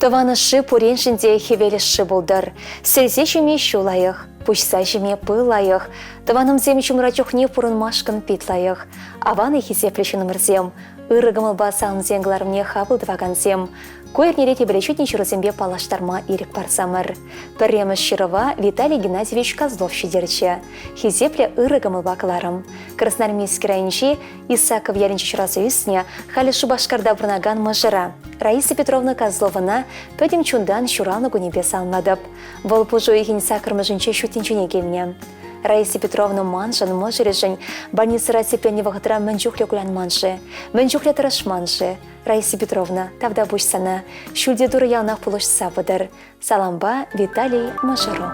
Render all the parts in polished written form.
Тӑван ӑшши пуриншӗн те хӗвел ӑшши пултӑр. Сӗлсе ҫиме ҫу лайӑх, пуҫса ҫиме пыл лайӑх. Тӑванӑмсем ҫумра чухне пурӑнмашкӑн пит лайӑх. Аван-и хисеплӗ ҫыннӑмӑрсем, ырӑ кӑмӑлпа саламсен кӑларӑмне хапӑл тӑвакансем. Ку эрнере тепӗр ҫитнӗ ҫырусемпе паллаштарма ирӗк парсамӑр. Пӗрремӗш ҫырӑва Виталий Геннадьевич Козлов ҫитерчӗ. Хисеплӗ ырӑ кӑмӑлпа кӑларӑм. Красноармейски районӗнчи Исаков ялӗнче ҫуралса ӳснӗ, халӗ Шупашкарта пурӑнакан мӑшӑра Раиса Петровна Козловӑна пӗтӗм чунтан ҫуралнӑ кунӗпе саламлатӑп. Вӑл пуш уйӑхӗн саккӑрмӗшӗнче ҫут тӗнчене килнӗ. Раиса Петровна маншӑн, мӑшӑрӗшӗн больницӑра сипленнӗ вӑхӑтра мӗн чухлӗ кулянман-ши, мӗн чухлӗ тӑрӑшман-ши? Раиса Петровна, тавтапуҫ сана. Ҫӳлте Турӑ яланах пулӑшса пытӑр. Салампа, Виталий мӑшӑру.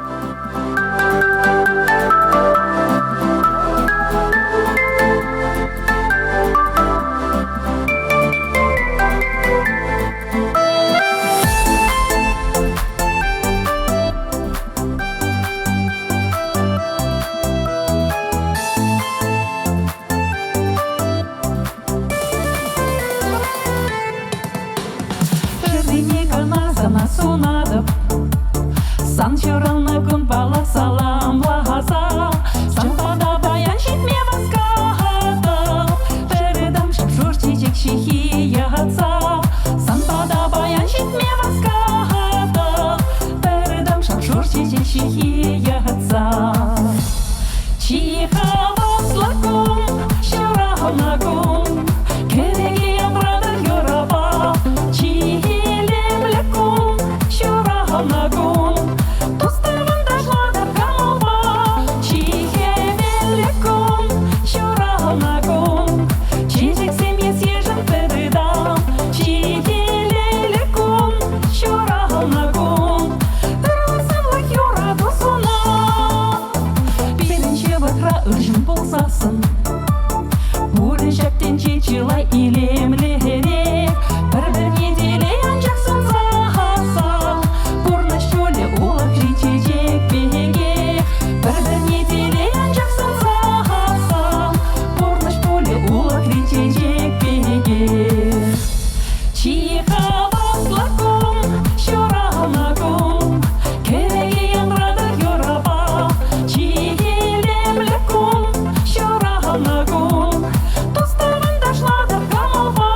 Хӗррине кӑна сана сунатӑп. Сан ҫуралнӑ кунпала саламласа, сан пата паян ҫитме васкатӑп. Пӗр шур чечек ҫыххи йӑтса, сан пата паян ҫитме васкатӑп. Пӗр шур чечек ҫыххи йӑтса. Чи хаваслӑ кун, ҫуралнӑ кун, кӗреке янратӑр юрӑпа. Чи илемлӗ кун, ҫуралнӑ кун, тус-тӑван ташлатӑр кӑмӑлпа. Чи хӗвеллӗ кун, ҫуралнӑ кун, чечексем ес-ешӗл пӗр-ытам. Чи телейлӗ кун, ҫуралнӑ кун, ырлӑх-сывлӑх, юрату сунам. Пирӗн ҫывӑхра ыр ҫын пулсассӑн Пурӗ ҫак тӗнче чылай илемлӗрех. Пӗр-пӗрне телей анчах сунсассӑн Пурнӑҫ ҫулӗ улӑхри чечек пекех. Пӗр-пӗрне телей анчах сунсассӑн Пурнӑҫ пулӗ улӑхри чечек пекех. Чи хаваслӑ кун, ҫуралнӑ кун, Кӗреке янратӑр юрӑпа. Чи илемлӗ кун, ҫуралнӑ кун, тус-тӑван ташлатӑр кӑмӑлпа.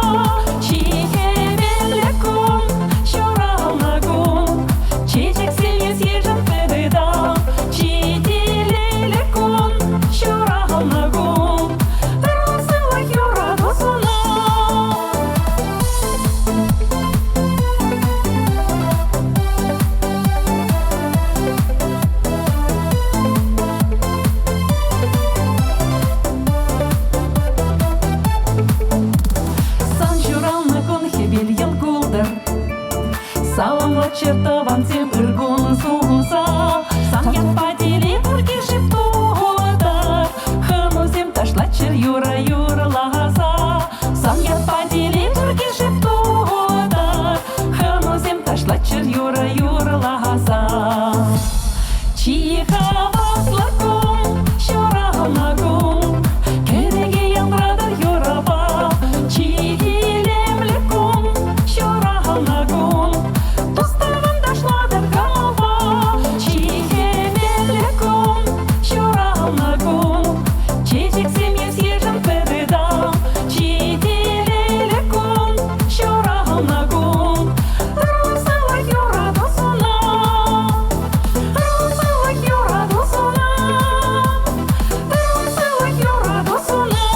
Чи хӗвеллӗ кун, ҫуралнӑ кун, чечексем ес-ешӗл пӗр-ытам. Чи телейлӗ кун, ҫуралнӑ кун, ырлӑх-сывлӑх, юрату сунам. Сан ҫуралнӑ кун хӗвел йӑл култӑр, Саламлаччӑр тӑвансем ыр кун сунса. Сан ятпа телей пурте шеп тултӑр, Хӑнусем ташлаччӑр юрӑ юрласа. Сан ятпа телей пурте шеп тултӑр, Хӑнусем ташлаччӑр юрӑ юрласа. Чи хаваслӑ кун, ҫуралнӑ кун, кӗнеке янратӑр юрӑпа. Чи илемлӗ кун, ҫуралнӑ кун, тус-тӑван ташлатӑр кӑмӑлпа. Чи хӗвеллӗ кун, ҫуралнӑ кун, чечексем ес-ешӗл пӗр ытам. Чи телейлӗ кун, ҫуралнӑ кун, ырлӑх-сывлӑх, юрату сунам. Ырлӑх-сывлӑх, юрату сунам. Ырлӑх-сывлӑх, юрату сунам.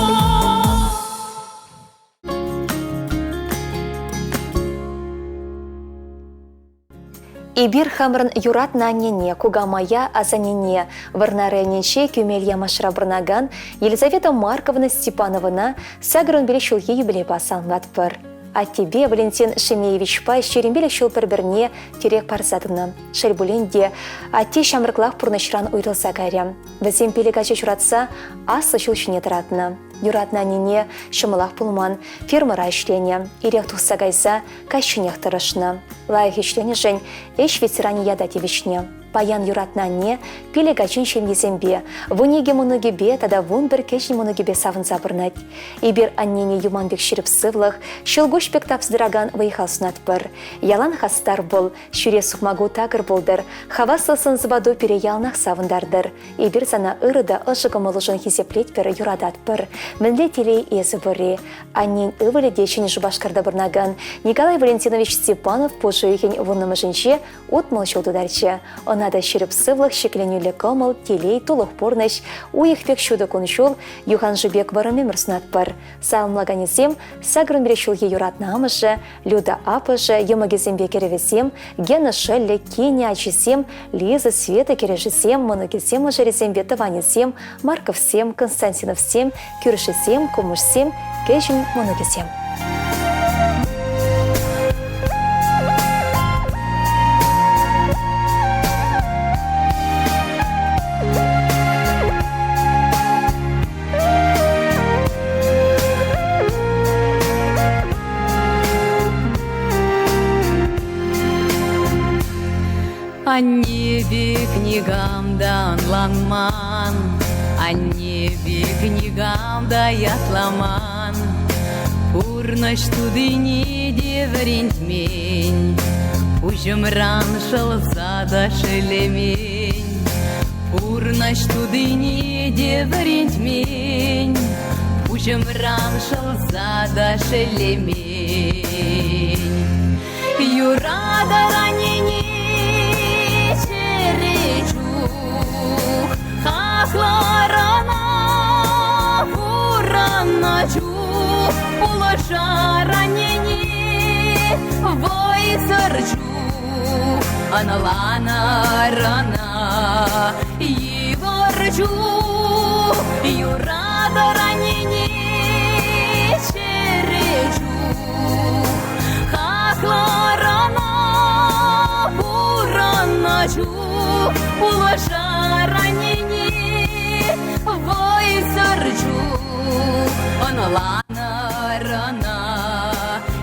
Эпир хамӑрӑн юратнӑ аннене, кукамая, асаннене Вӑрнар районӗнчи Кӳмел Ямашра пурӑнакан Елизавета Марковна Степановӑна 85 ҫулхи юбилейпа саламлатпӑр. Аттепе Валентин Шемеевичпа 25 ҫул пӗр-пӗрне тӗрек парса тӑнӑ. Шел пулин те, атте ҫамрӑклах пурнӑҫран уйрӑлса кайрӗ. Вӗсем пилӗк ача ҫуратса аслӑ ҫул ҫине тӑратнӑ. Юратнӑ аннене ҫӑмӑлах пулман, фермӑра ӗҫленӗ, ирех тухса кайса каҫченех тӑрӑшнӑ. Лайӑх ӗҫленӗшӗн ӗҫ ветеранӗ ята тивӗҫнӗ. Паян юратнӑ анне пилӗк ачин ҫемйисемпе, 12 мӑнукӗпе тата 11 кӗҫӗн мӑнукӗпе савӑнса пурӑнать. Эпир аннене юман пек ҫирӗп сывлӑх, ҫӑлкуҫ пек тапса тӑракан вӑй-хал сунатпӑр. Ялан хастар пул, ҫӳре сукмаку такӑр пултӑр, хаваслӑ сӑн-сӑпату пире яланах савӑнтартӑр. Эпир сана ырӑ та ӑшӑ кӑмӑлушӑн хисеплетпӗр, юрататпӑр. Мӗнле телей эсӗ пурри. Аннен ывӑлӗ те Ҫӗнӗ Шупашкарта пурӑнакан Николай Валентинович Степанов пуш уйӑхӗн вуннӑмӗшӗнче 60 ҫул тутарчӗ. Ӑна та ҫирӗп сывлӑх, ҫӗкленӳллӗ кӑмӑл, телей, тулӑх пурнӑҫ, уйӑх пек ҫутӑ кун-ҫул, юханшыв пек вӑрӑм ӗмӗр сунатпӑр. Саламлаканӗсем 81 ҫулхи юратнӑ амӑшӗ, Люда аппӑшӗ, йӑмӑкӗсемпе кӗрӗвӗсем, Гена шӑллӗ, кинӗ, ачисем, Лиза, Света кӗрешӗсем, мӑнукӗсем, мӑшӑрӗсемпе тӑванӗсем, Марковсем, Константиновсем, кӳршӗсем, кумӑшсем, кӗҫӗн мӑнукӗсем. Анне пек никам та ӑнланман, Анне пек никам та ятламан. Пурнӑҫ тутине те вӗрентмен, Пуҫӑмран шӑлса та шеллемен. Пурнӑҫ тутине те вӗрентмен, Пуҫӑмран шӑлса та шеллемен. Юратӑр аннене чӗре чух, Хаклӑр ӑна пурӑннӑ чух, Пулӑшар аннене вӑйсӑр чух, Ӑнланӑр ӑна йывӑр чух, Юратӑр аннене чӗре чух. Хаклӑр ӑна пурӑннӑ чух, пулӑшар аннене вӑйсӑр чух, ӑнланӑр ӑна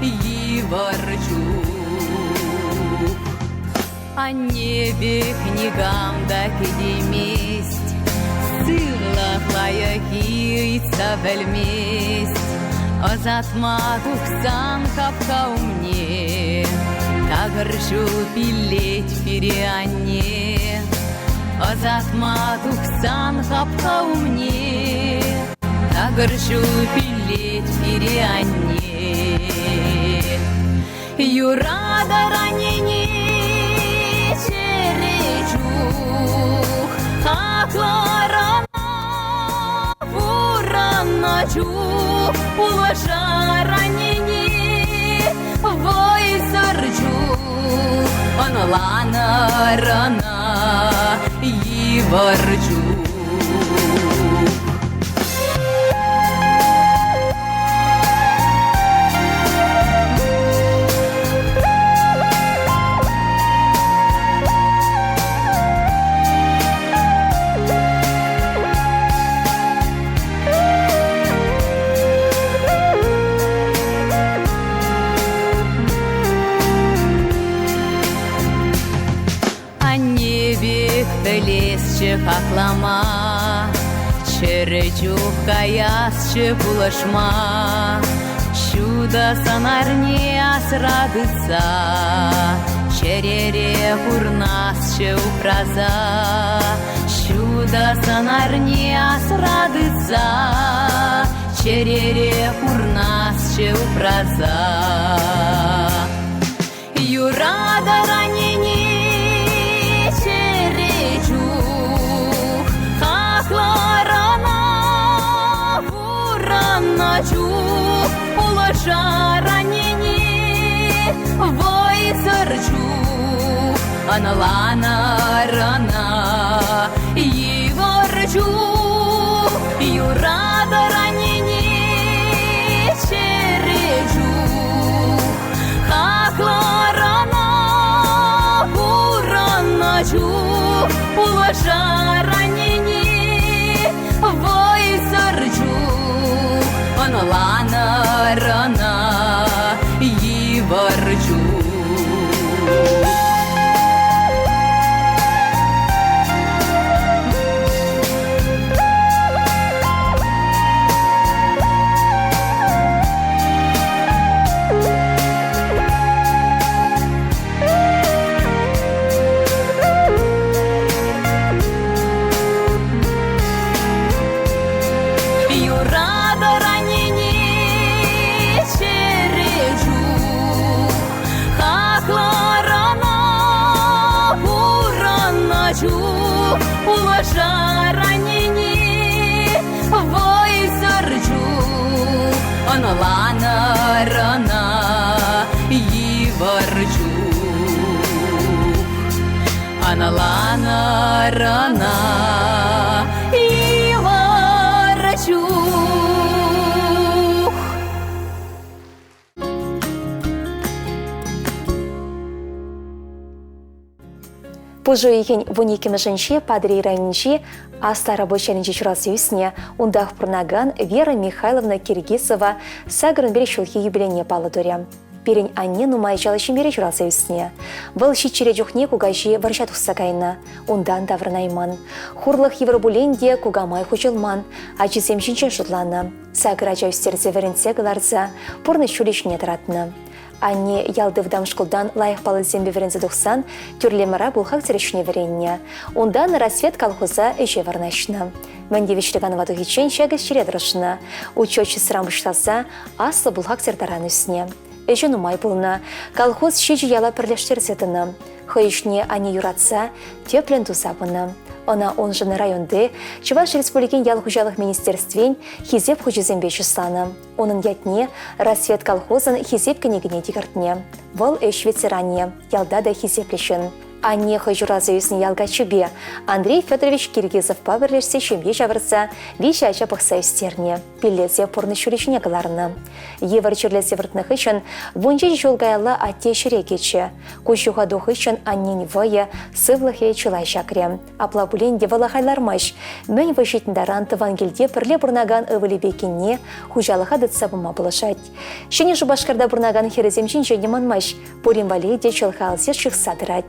йывӑр чух. Анне пек никам та кӗтеймест, сывлӑх лайӑххи ыйтса пӗлмест. Ӑсатма тухсан хапха умне такӑр ҫул пиллет пире анне. Ӑсатма тухсан хапха умне такӑр ҫул пиллет пире анне. Юратӑр аннене чӗре чух, хаклӑр ӑна пурӑннӑ чух, пулӑшар аннене вӑйсӑр чух, ӑнланӑр ӑна йывӑр чух. Анне пек пӗлесчӗ хаклама, Чӗрӗ чух каясчӗ пулӑшма. Ҫутӑ сӑнарне асра тытса, Чӗрере пурнасчӗ упраса. Ҫутӑ сӑнарне асра тытса, Чӗрере пурнасчӗ упраса. Юратӑр аннене чӗре чух, хаклӑр ӑна пурӑннӑ чух, пулӑшар аннене вӑйсӑр чух, ӑнланӑр ӑна йывӑр чух, юратӑр аннене чӗре чух. Хаклӑр ӑна пурӑннӑ чух, пулӑшар аннене вӑйсӑр чух, ӑнланӑр ӑна йывӑр чух. Ӑнланӑр ӑна йывӑр чух, Ӑнланӑр ӑна йывӑр чух. Пуш уйӑхӗн 12-мӗшӗнче Патӑрьел районӗнчи Аслӑ Арапуҫ ялӗнче ҫуралса ӳснӗ, унтах пурӑнакан Вера Михайловна Киргизова 85 ҫулхи юбилейне паллӑ турӗ. Пирӗн анне нумай ачаллӑ ҫемьере ҫуралса ӳснӗ. Вӑл ҫиччӗре чухне кукаҫи вӑрҫа тухса кайнӑ, унтан таврӑнайман. Хурлӑх йывӑр пулин те кукамай хуҫӑлман, ачисем ҫинчен шутланӑ. Сакӑр ача ӳстерсе вӗрентсе кӑларса пурнӑҫ ҫулӗ ҫине тӑратнӑ. Анне ялти вӑтам шкултан лайӑх паллӑсемпе вӗренсе тухсан тӳрлемӗра бухгалтер ӗҫне вӗреннӗ. Унтан «Рассвет» колхоза ӗҫе вырнаҫнӑ. Мӗн тивӗҫлӗ канӑва тухиччен ҫак ӗҫре тӑрӑшнӑ. Учетчицӑран пуҫласа аслӑ бухгалтер таран ӳснӗ. Ӗҫӗ нумай пулнӑ. Колхоз ҫичӗ яла пӗрлештерсе тӑнӑ. Хӑй ӗҫне анне юратса, тӗплӗн туса пынӑ. Ӑна уншӑн районти Чӑваш Республикин ял хуҫалӑх министерствин Хисеп хучӗсемпе чысланӑ. Унӑн ятне «Рассвет» колхозӑн Хисеп кӗнекине те кӗртнӗ. Вӑл ӗҫ ветеранӗ, ялта та хисеплӗ ҫын. Анне хӑй ҫуралса ӳснӗ ял каччипе Андрей Федорович Киргизовпа пӗрлешсе ҫемье ҫавӑрса виҫӗ ача пӑхса ӳстернӗ, пиллесе пурнӑҫ ҫулӗ ҫине кӑларнӑ. Йывӑр чирлесе выртнӑ хыҫҫӑн 17 ҫул каялла атте ҫӗре кӗчӗ. Ку ҫухату хыҫҫӑн аннен вӑйӗ, сывлӑхӗ чылай чакрӗ. Апла пулин те вӑл ахаль лармасть. Мӗн вӑй ҫитнӗ таран тӑван килте пӗрле пурӑнакан ывӑлӗпе кинне хуҫалӑха тытса пыма пулӑшать. Ҫӗнӗ Шупашкарта пурӑнакан хӗрӗсем ҫинчен те манмасть, пурин валли те чӑлха-алсиш ҫыхса тӑрать.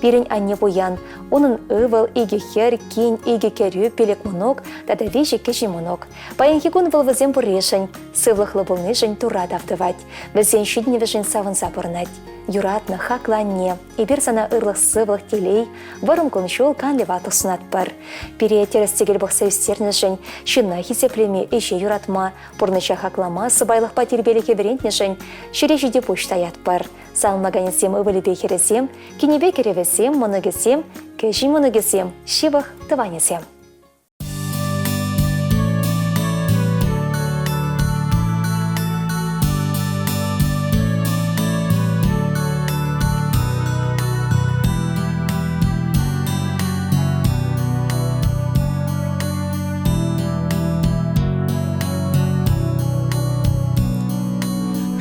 Пирӗн анне пуян. Унӑн ывӑл, икӗ хӗр, кин, икӗ кӗрӳ, пилӗк мӑнук тата виҫӗ кӗҫӗн мӑнук. Паянхи кун вӑл вӗсем пурришӗн, сывлӑхлӑ пулнишӗн Турра тав тӑвать. Вӗсен ҫитӗнӗвӗшӗн савӑнса пурӑнать. Юратнӑ, хаклӑ анне, эпир сана ырлӑх-сывлӑх, телей, вӑрӑм кун-ҫул канлӗ ватлӑх сунатпӑр. Пире тӗрӗс-тӗкел пӑхса ӳстернӗшӗн, ҫынна хисеплеме, ӗҫе юратма, пурнӑҫа хаклама, сӑпайлӑхпа тирпейлӗхе вӗрентнӗшӗн ҫӗре ҫити пуҫ таятпӑр. Саламлаканӗсем ывӑлӗпе хӗрӗсем, кинӗпе кӗрӗвӗсем, мӑнукӗсем, кӗҫӗн мӑнукӗсем, ҫывӑх тӑванӗсем.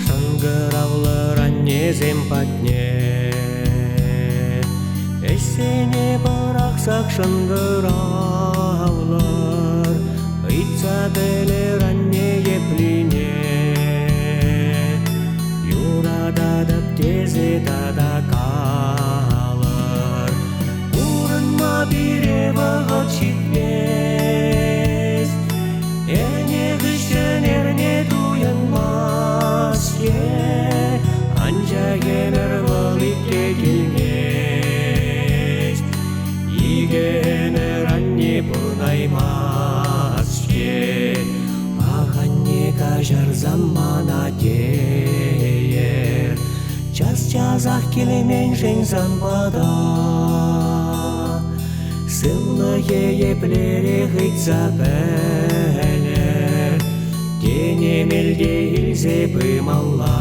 Шӑнкӑравлӑр аннесем патне Ӗҫсене пӑрахсах шӑнкӑравлӑр, Ыйтса пӗлер анне еплине. Юрататӑп тесе тата калӑр, Пурӑнма пире вӑхӑт ҫитмест. Эрне хыҫҫӑн эрне туйӑнмасть-ҫке, Анчах ӗмӗр вӑл икке килмест. Икӗ ӗмӗр анне пурӑнаймасть-ҫке. Ах, анне, каҫарсам мана тейӗр, Час-часах килменшӗн сан пата. Сывлӑхӗ еплерех ыйтса пӗлӗр, Тен, эмелте илсе пымалла.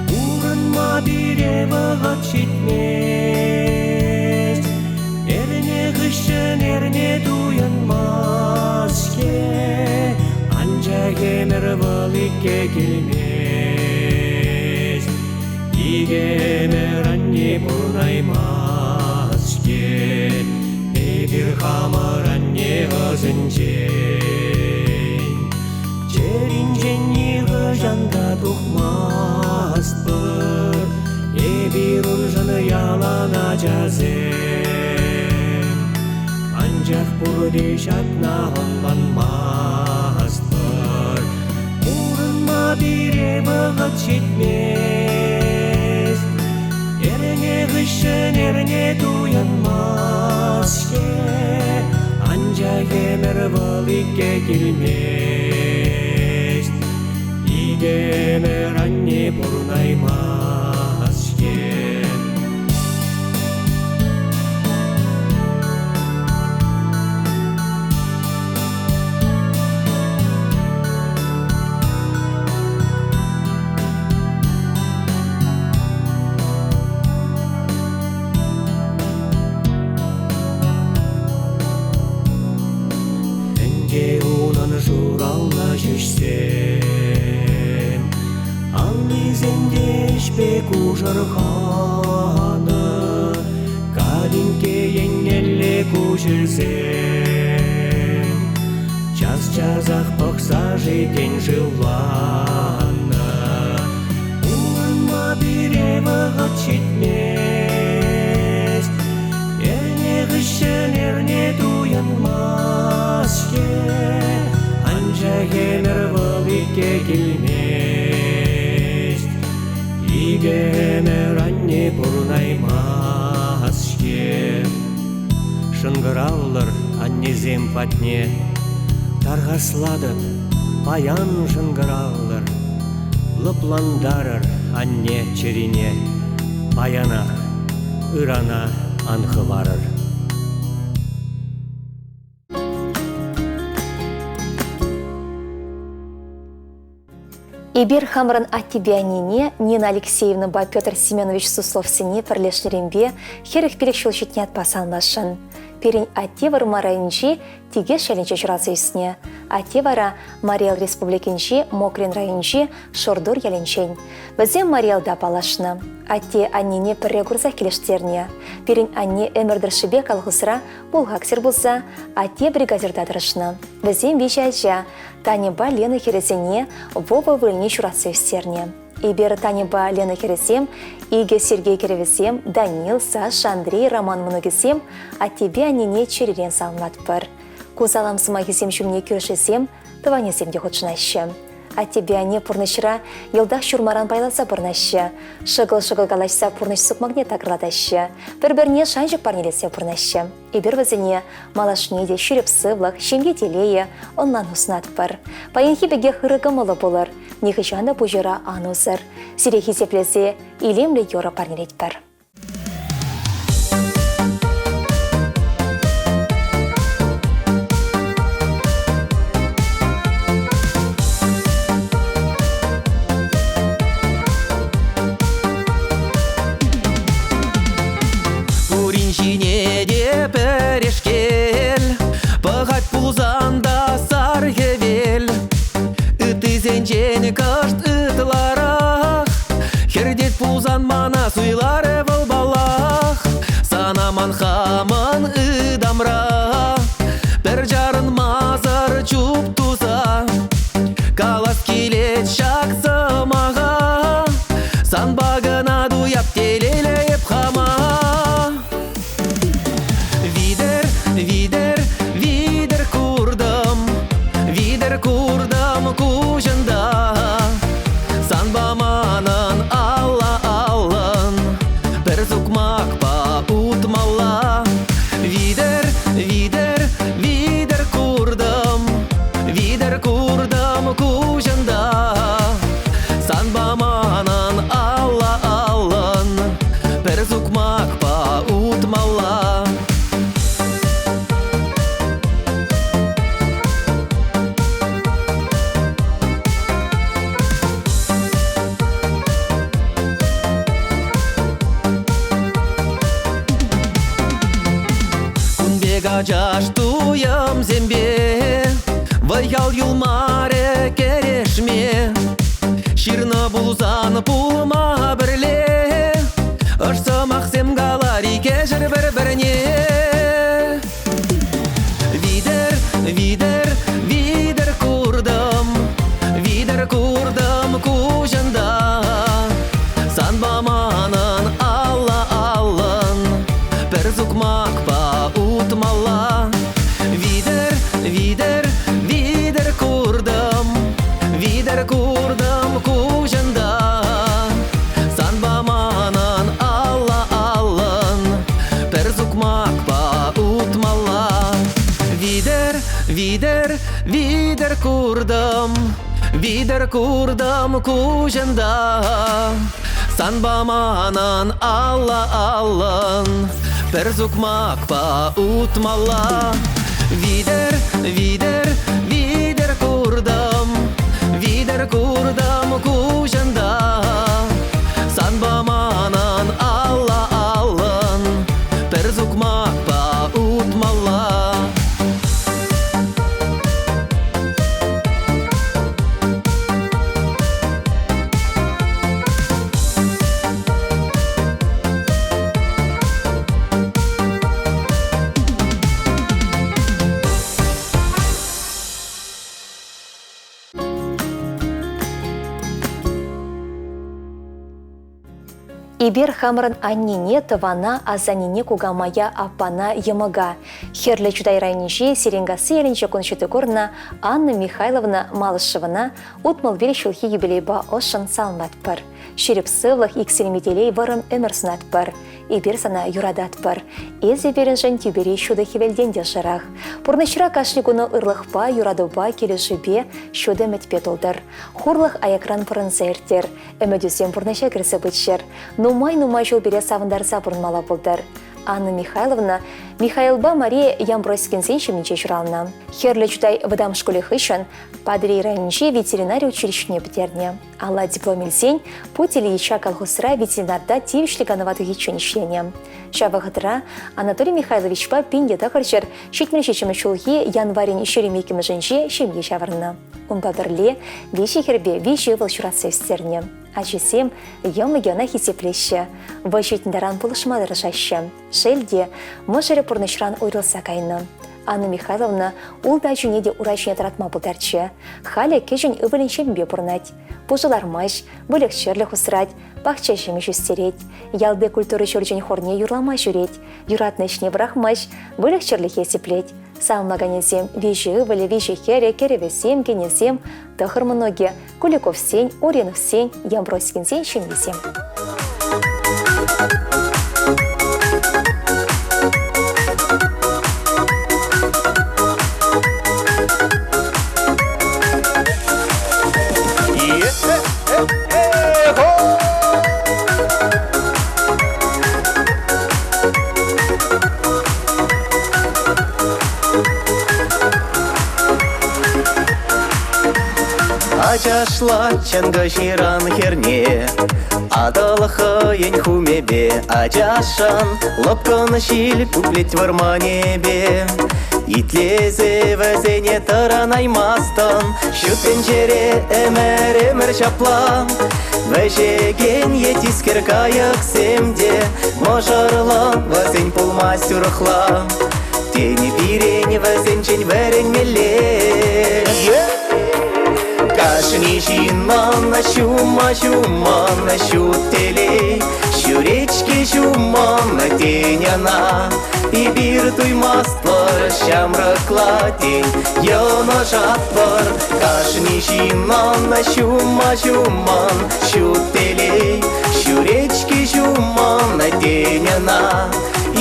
Пурӑнма пире вӑхӑт ҫитмест, Эрне хыҫҫӑн эрне туйӑнмасть-ҫке, Анчах ӗмӗр вӑл икке килмест. Икӗ ӗмӗр анне пурӑнаймасть-ҫке, Эпир хамӑр анне ӑсӗнчен. Чӗринчен нихӑҫан та тухмастпӑр, Эпир уншӑн ялан ачасем. Анчах пурте ҫакна ӑнланмастпӑр, Пурӑнма пире вӑхӑт ҫитмест. Эрне хыҫҫӑн эрне туйӑнмасть-ҫке, Анчах ӗмӗр вӑл икке килмест. Икӗ ӗмӗр анне пурӑнаймасть-ҫке. Пуҫӗнче унӑн шуралнӑ ҫӳҫсем. Аллисем те ӗҫпе кушӑрханӑ, калинкке еннелле куҫӗсем. Час-часах пӑхса-ши тен шывланнӑ. Пурӑнма пире вӑхӑт ҫитмест. Эрне хыҫҫӑн эрне туйӑнмасть-ҫке, анчах ӗмӗр вӑл икке килмест. Икӗ ӗмӗр анне пурӑнаймасть-ҫке. Шӑнкӑравлӑр аннесем патне, тархаслатӑп, паян шӑнкӑравлӑр. Лӑплантарӑр анне чӗрине, паянах, ырана ан хӑварӑр. Эпир хамӑрӑн аттепе аннене Нина Алексеевнӑпа Петр Семенович Сусловсене пӗрлешнӗренпе 45 ҫул ҫитнӗ ятпа саламласшӑн. Пирӗн атте Вӑрмар районӗнчи Тикеш ялӗнче ҫуралса ӳснӗ. Атте вара Мари Эл Республикинчи Мокрин районӗнчи Шордур ялӗнчен. Вӗсем Мари Элта паллашнӑ. Атте аннене пӗрре курсах килӗштернӗ. Пирӗн анне ӗмӗр тӑршшӗпе колхозра бухгалтер пулса атте бригадирта тӑрӑшнӑ. Вӗсем виҫӗ ача, Таньӑпа Лена хӗрӗсене Вова ывӑлне ҫуратса ӳстернӗ. Эпир Таньӑпа Лена хӗрӗсем, икӗ Сергей кӗрӗвӗсем, Данил, Саша, Андрей, Роман мӑнукӗсем аттепе аннене чӗререн саламлатпӑр. Ку салам сӑмахӗсем ҫумне кӳршӗсем, тӑванӗсем те хутшӑнаҫҫӗ. Аттепе анне пурнӑҫра йӑлтах ҫурмаран пайласа пурӑнаҫҫӗ. Шӑкӑл-шӑкӑл калаҫса пурнӑҫ сукмакне такӑрлатаҫҫӗ. Пӗр-пӗрне шанчӑк парнелесе пурӑнаҫҫӗ. Эпир вӗсене малашне те ҫирӗп сывлӑх, ҫемье телейӗ, ӑнлану сунатпӑр. Паянхи пекех ырӑ кӑмӑллӑ пулӑр, нихӑҫан та пуҫӑра ан усӑр. Сире хисеплесе илемлӗ юрӑ парнелетпӗр. Пурин ҫине те пӗрешкел Пӑхать пулсан та сар хӗвел Ыттисенчен кӑшт ытларах Хӗртет пулсан мана суйларӗ вӑл паллах Сана ман хамӑн ытамра Пӗр чарӑнмасӑр чуп туса Калас килет ҫак сӑмаха Санпа кӑна туяп телейлӗ эп хама. Витӗр, витӗр, витӗр куртӑм, витӗр куртӑм куҫӑнта. Санпа манӑн алла-аллӑн пӗр сукмакпа утмалла. Витӗр, витӗр, витӗр куртӑм, витӗр куртӑм куҫӑнта. Санпа манӑн алла-аллӑн пӗр сукмакпа утмалла. Кун пек ачаш туйӑмсемпе вӑй-хал юлмарӗ кӗрешме. Ҫырнӑ пулсан пулма пӗрле, ӑш сӑмахсем калар икешер пӗр-пӗрне. Витӗр, витӗр, витӗр куртӑм, витӗр куртӑм куҫӑнта. Санпа манӑн алла-аллӑн пӗр сукмакпа утмалла. Витӗр, витӗр, витӗр куртӑм, витӗр куртӑм куҫӑнта. Санпа манӑн алла-аллӑн пӗр сукмакпа утмалла. Витӗр, витӗр, витӗр куртӑм, витӗр куртӑм куҫӑнта. Санпа манӑн алла-аллӑн пӗр сукмакпа утмалла. Витӗр, витӗр, витӗр куртӑм, витӗр куртӑм куҫӑнта. Санпа манӑн алла-аллӑн пӗр сукмакпа утмалла. Эпир хамӑрӑн аннене, тӑвана, асаннене, кукамая, аппана, йӑмӑка, Хӗрлӗ Чутай районӗнчи Серенкасси ялӗнче кун ҫути курнӑ Анна Михайловна Малышевӑна 65 ҫулхи юбилейпа ӑшшӑн саламлатпӑр. Ҫирӗп сывлӑх, иксӗлми телей вӑрӑм ӗмӗр сунатпӑр. Эпир сана юрататпӑр. Эсӗ пирӗншӗн тӳпери ҫутӑ хӗвелтен те ӑшӑрах. Пурнӑҫра кашни куну ырлӑхпа, юратупа, килӗшӳпе, ҫутӑ ӗмӗтпе тултӑр. Хурлӑх аякран пӑрӑнса ирттер. Ӗмӗтӳсем пурнӑҫа кӗрсе пыччӑр. Нумай-нумай ҫул пире савӑнтарса пурӑнмалла пултӑр. Анна Михайловна Михаилпа Мария Ямброськинсен ҫемйинче ҫуралнӑ. Хӗрлӗ Чутай вӑтам шкулӗ хыҫҫӑн Патӑрьел районӗнчи ветеринари училищине пӗтернӗ. Алла диплом илсен Путь Ильича колхозра ветеринарта тивӗҫлӗ канӑва тухиччен ӗҫленӗ. Ҫав вӑхӑтра Анатолий Михайловичпа 1977 ҫулхи январӗн 22-мӗшӗнче ҫемье ҫавӑрнӑ. Унпа пӗрле виҫӗ хӗрпе виҫӗ ывӑл ҫуратса ӳстернӗ. Ачисем йӑмӑкӗ ӑна хисеплеҫҫӗ, вӑй ҫитнӗ таран пулӑшма тӑрӑшаҫҫӗ. Шел те, мӑшӑрӗ пурнӑҫран уйрӑлса кайнӑ. Анна Михайловна ултӑ ачине те ура ҫине тӑратма пултарчӗ. Халӗ кӗҫӗн ывӑлӗн ҫемйипе пурӑнать. Пушӑ лармасть, выльӑх-чӗрлӗх усрать, пахча ҫимӗҫ ӳстерет. Ялти культура ҫурчӗн хорне юрлама ҫӳрет. Юратнӑ ӗҫне пӑрахмасть, выльӑх-чӗрлӗхе сиплет. Саламлаканӗсем виҫӗ ывӑлӗ, виҫӗ хӗрӗ, кӗрӗвӗсем, кинӗсем, тӑхӑр мӑнукӗ, Куликовсен, Ориновсен, Ямброськинсен ҫемйисем. Ачашла чӑнкӑ ҫыран хӗрне Атӑл хӑйӗн хумӗпе ачашӑн Лӑпкӑн ҫил пуплет вӑрманӗпе. Итлесе вӗсене тӑранаймастӑн Ҫут тӗнчере ӗмӗр-ӗмӗр ҫапла. Вӗҫекен е тискер кайӑксем те Мӑшӑрлӑ вӗсен пулмасть урӑхла. Тени пирӗн вӗсенчен вӗренмелле. Кашни ҫыннӑн ҫума ҫумӑн ҫут телей, Ҫӳрет-ҫке ҫумӑн тен ӑна. Эпир туймастпӑр ҫамрӑкла тен, йӑнӑшатпӑр. Кашни ҫыннӑн ҫума ҫумӑн ҫут телей, Ҫӳрет-ҫке ҫумӑн тен ӑна.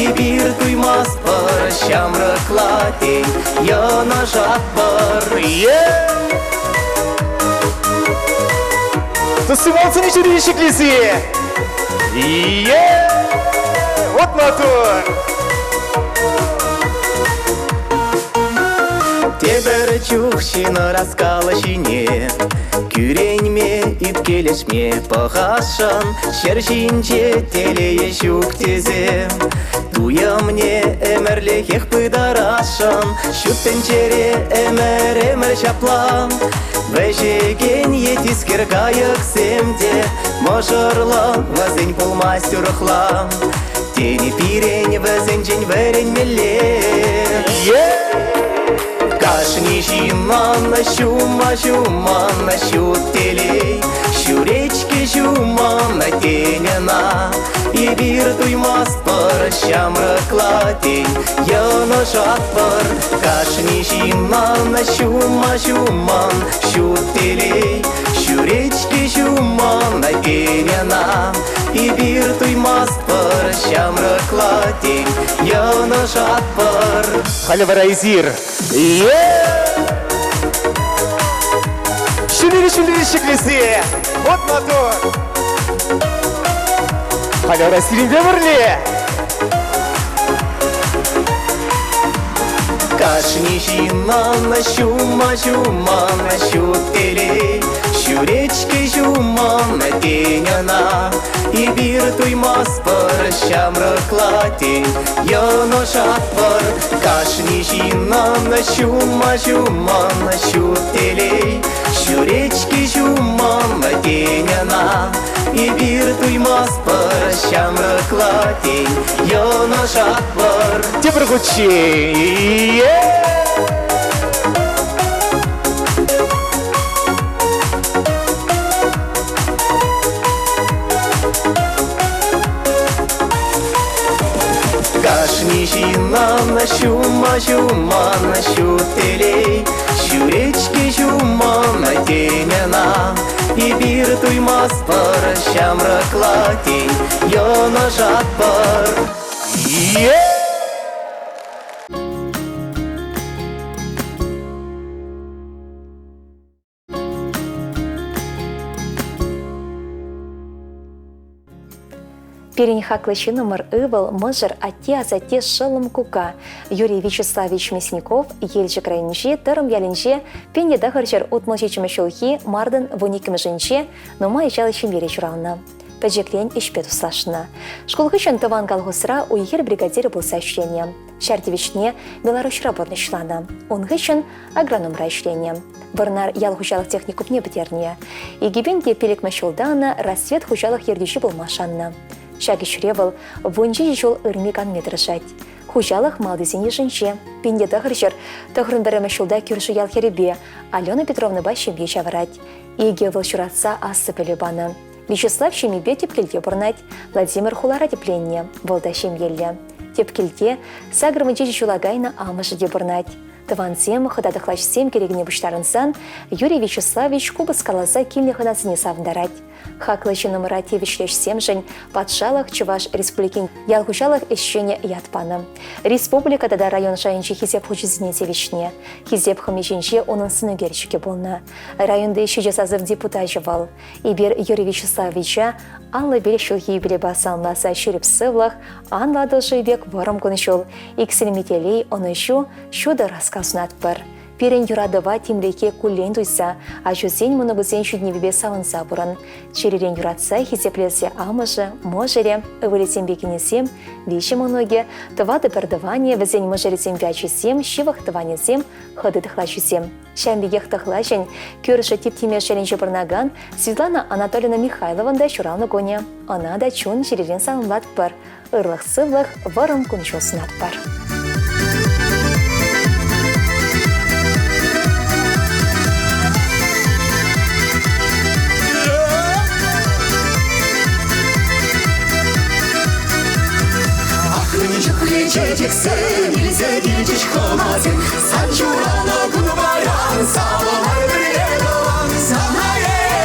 Эпир туймастпӑр ҫамрӑкла тен, йӑнӑшатпӑр. Тусималсене ҫӳрен ҫӗклесе. Е! Вот мотор! Тепӗр чух ҫын ӑраскал ҫине Кӳренме, ӳпкелешме пӑхасшӑн Ҫӗр ҫинче телейӗ ҫук тесе Туйӑмне ӗмӗрлӗхех пытарасшӑн Ҫут тӗнчере ӗмӗр-ӗмӗр ҫапла Вӗҫекен е тискер кайӑксем те Мӑшӑрлӑ вӗсен пулмасть урӑхла Тени пирӗн вӗсенчен вӗренмелле. Кашни ҫыннӑн ҫума ҫумӑн ҫут телей, Ҫӳрет-ҫке ҫумӑн тен ӑна. Эпир туймастпӑр ҫамрӑкла тен, йӑнӑшатпӑр. Кашни ҫыннӑн ҫума ҫумӑн ҫут телей, Ҫӳрет-ҫке ҫумӑн тен ӑна. Эпир туймастпӑр ҫамрӑкла тен, йӑнӑшатпӑр. Халӗ вара эсир Ҫӳллӗ ҫӳллӗ ҫӗклесе вот мотор. Халӗ вара сирӗнпе пӗрле. Кашни ҫыннӑн ҫума ҫумӑн ҫут телей, Ҫӳрет-ҫке ҫумӑн тен ӑна. Эпир туймастпӑр ҫамрӑкла тен, йӑнӑшатпӑр. Кашни ҫыннӑн ҫума ҫумӑн ҫут телей, Ҫӳрет-ҫке ҫумӑн тен ӑна. Эпир туймастпӑр ҫамрӑкла тен, йӑнӑшатпӑр. Тепӗр хутчен. Ҫума-ҫуман ҫут телей Ҫӳрет-ҫке ҫумӑн, тен ӑна Эпир туймастпӑр ҫамрӑкла, тен, йӑнӑшатпӑр. Yeah! Пирӗн хаклӑ ҫыннӑмӑр ывӑл, мӑшӑр, атте, асатте, шӑллӑм, кукка Юрий Вячеславович Мясников Елчӗк районӗнчи Тӑрӑм ялӗнче 1967 ҫулхи мартӑн 12-мӗшӗнче нумай ачаллӑ ҫемьере ҫуралнӑ. Пӗчӗкрен ӗҫпе туслашнӑ. Шкул хыҫҫӑн тӑван колхозра уй-хир бригадирӗ пулса ӗҫленӗ. Ҫар тивӗҫне Беларуҫра пурнӑҫланӑ. Ун хыҫҫӑн агрономра ӗҫленӗ. Вӑрнар ял хуҫалӑх техникумне пӗтернӗ. 2005 ҫулта ӑна Рассвет хуҫалӑх ертӳҫи пулма шаннӑ. Ҫак ӗҫре вӑл 17 ҫул ырми-канми тӑрӑшать. Хуҫалӑх малтисен йышӗнче. 1991 ҫулта кӳршӗ ял хӗрӗпе Алена Петровнӑпа ҫемье ҫавӑрать. Икӗ ывӑл ҫуратса аслӑ пӗлӳ панӑ. Вячеслав ҫемйипе тӗп килте пурӑнать, Владимир хулара тӗпленнӗ, вӑл та ҫемьеллӗ. Тӗп килте 87 ҫула кайнӑ амӑшӗ те пурӑнать. Тӑвансем, хӑта-тӑхлачсем кӗрекене пуҫтарӑнсан Юрий Вячеславович купӑс каласа килнӗ хӑнасене савӑнтарать. Хаклӑ ҫыннӑмӑра тивӗҫлӗ ӗҫсемшӗн патшалӑх Чӑваш Республикин ял хуҫалӑх ӗҫченӗ ят панӑ. Республика тата район шайӗнчи хисеп хучӗсене тивӗҫнӗ. Хисеп хӑми ҫинче унӑн сӑнӳкерчӗкӗ пулнӑ. Районти ҫичӗ сасӑв депутачӗ вӑл. Эпир Юрий Вячеславовича 55 ҫулхи юбилейпа саламласа ҫирӗп сывлӑх, анлӑ Атӑлҫи пек вӑрӑм кун-ҫул, иксӗлми телей, ӑнӑҫу, ҫутӑ раскал сунатпӑр. Пирӗн юратӑва тимлӗхе куллен туйса, ачусен мӑнукӗсен ҫитӗнӗвӗпе савӑнса пурӑн. Чӗререн юратса, хисеплесе амӑшӗ, мӑшӑрӗ, ывӑлӗсемпе кинӗсем, виҫӗ мӑнукӗ, тӑватӑ пӗртӑванӗ, вӗсен мӑшӑрӗсемпе ачисем, ҫывӑх тӑванӗсем, хытӑ тӑхлачисем. Ҫавӑн пекех тӑхлачӗн кӳршӗ Тип Тимеш ялӗнче пурӑнакан Светлана Анатольевна Михайлован та ҫуралнӑ кунӗ. Ӑна та чун-чӗререн саламлатпӑр, ырлӑх-сывлӑх, вӑрӑм кун-ҫул сунатпӑр. Ахрӑмӗ чухлӗ чечексем илсе килчӗҫ хӑнасем. Сан ҫуралнӑ кун паян савӑнар пӗрле тӑван. Сана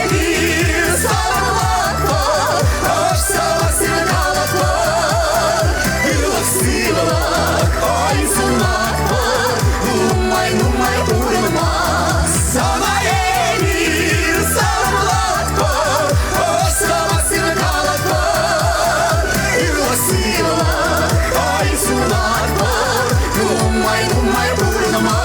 эпир саламлатпӑр, ӑш савӑксем калатпӑр. Ырлӑх-сывлӑх, ой сунатпӑр, нумай-нумай пурӑнма. Сана эпир саламлатпӑр, ӑш савӑксем калатпӑр. Ырлӑх-сывлӑх, ой сунатпӑр, нумай-нумай пурӑнма.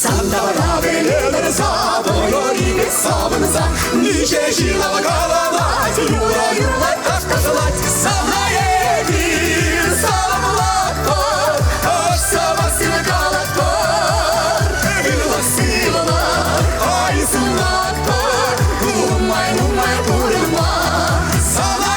Сантара пӗлетӗр савӑнӑр савӑнса, Миҫе ҫын каланать, юрӑ юрлать, таш ташлать. Сана эпир саламлатпӑр, ӑш савасин калатпӑр. Ырлӑх-сывлӑх, ай сунатпӑр, нумай-нумай пурӑнма. Сана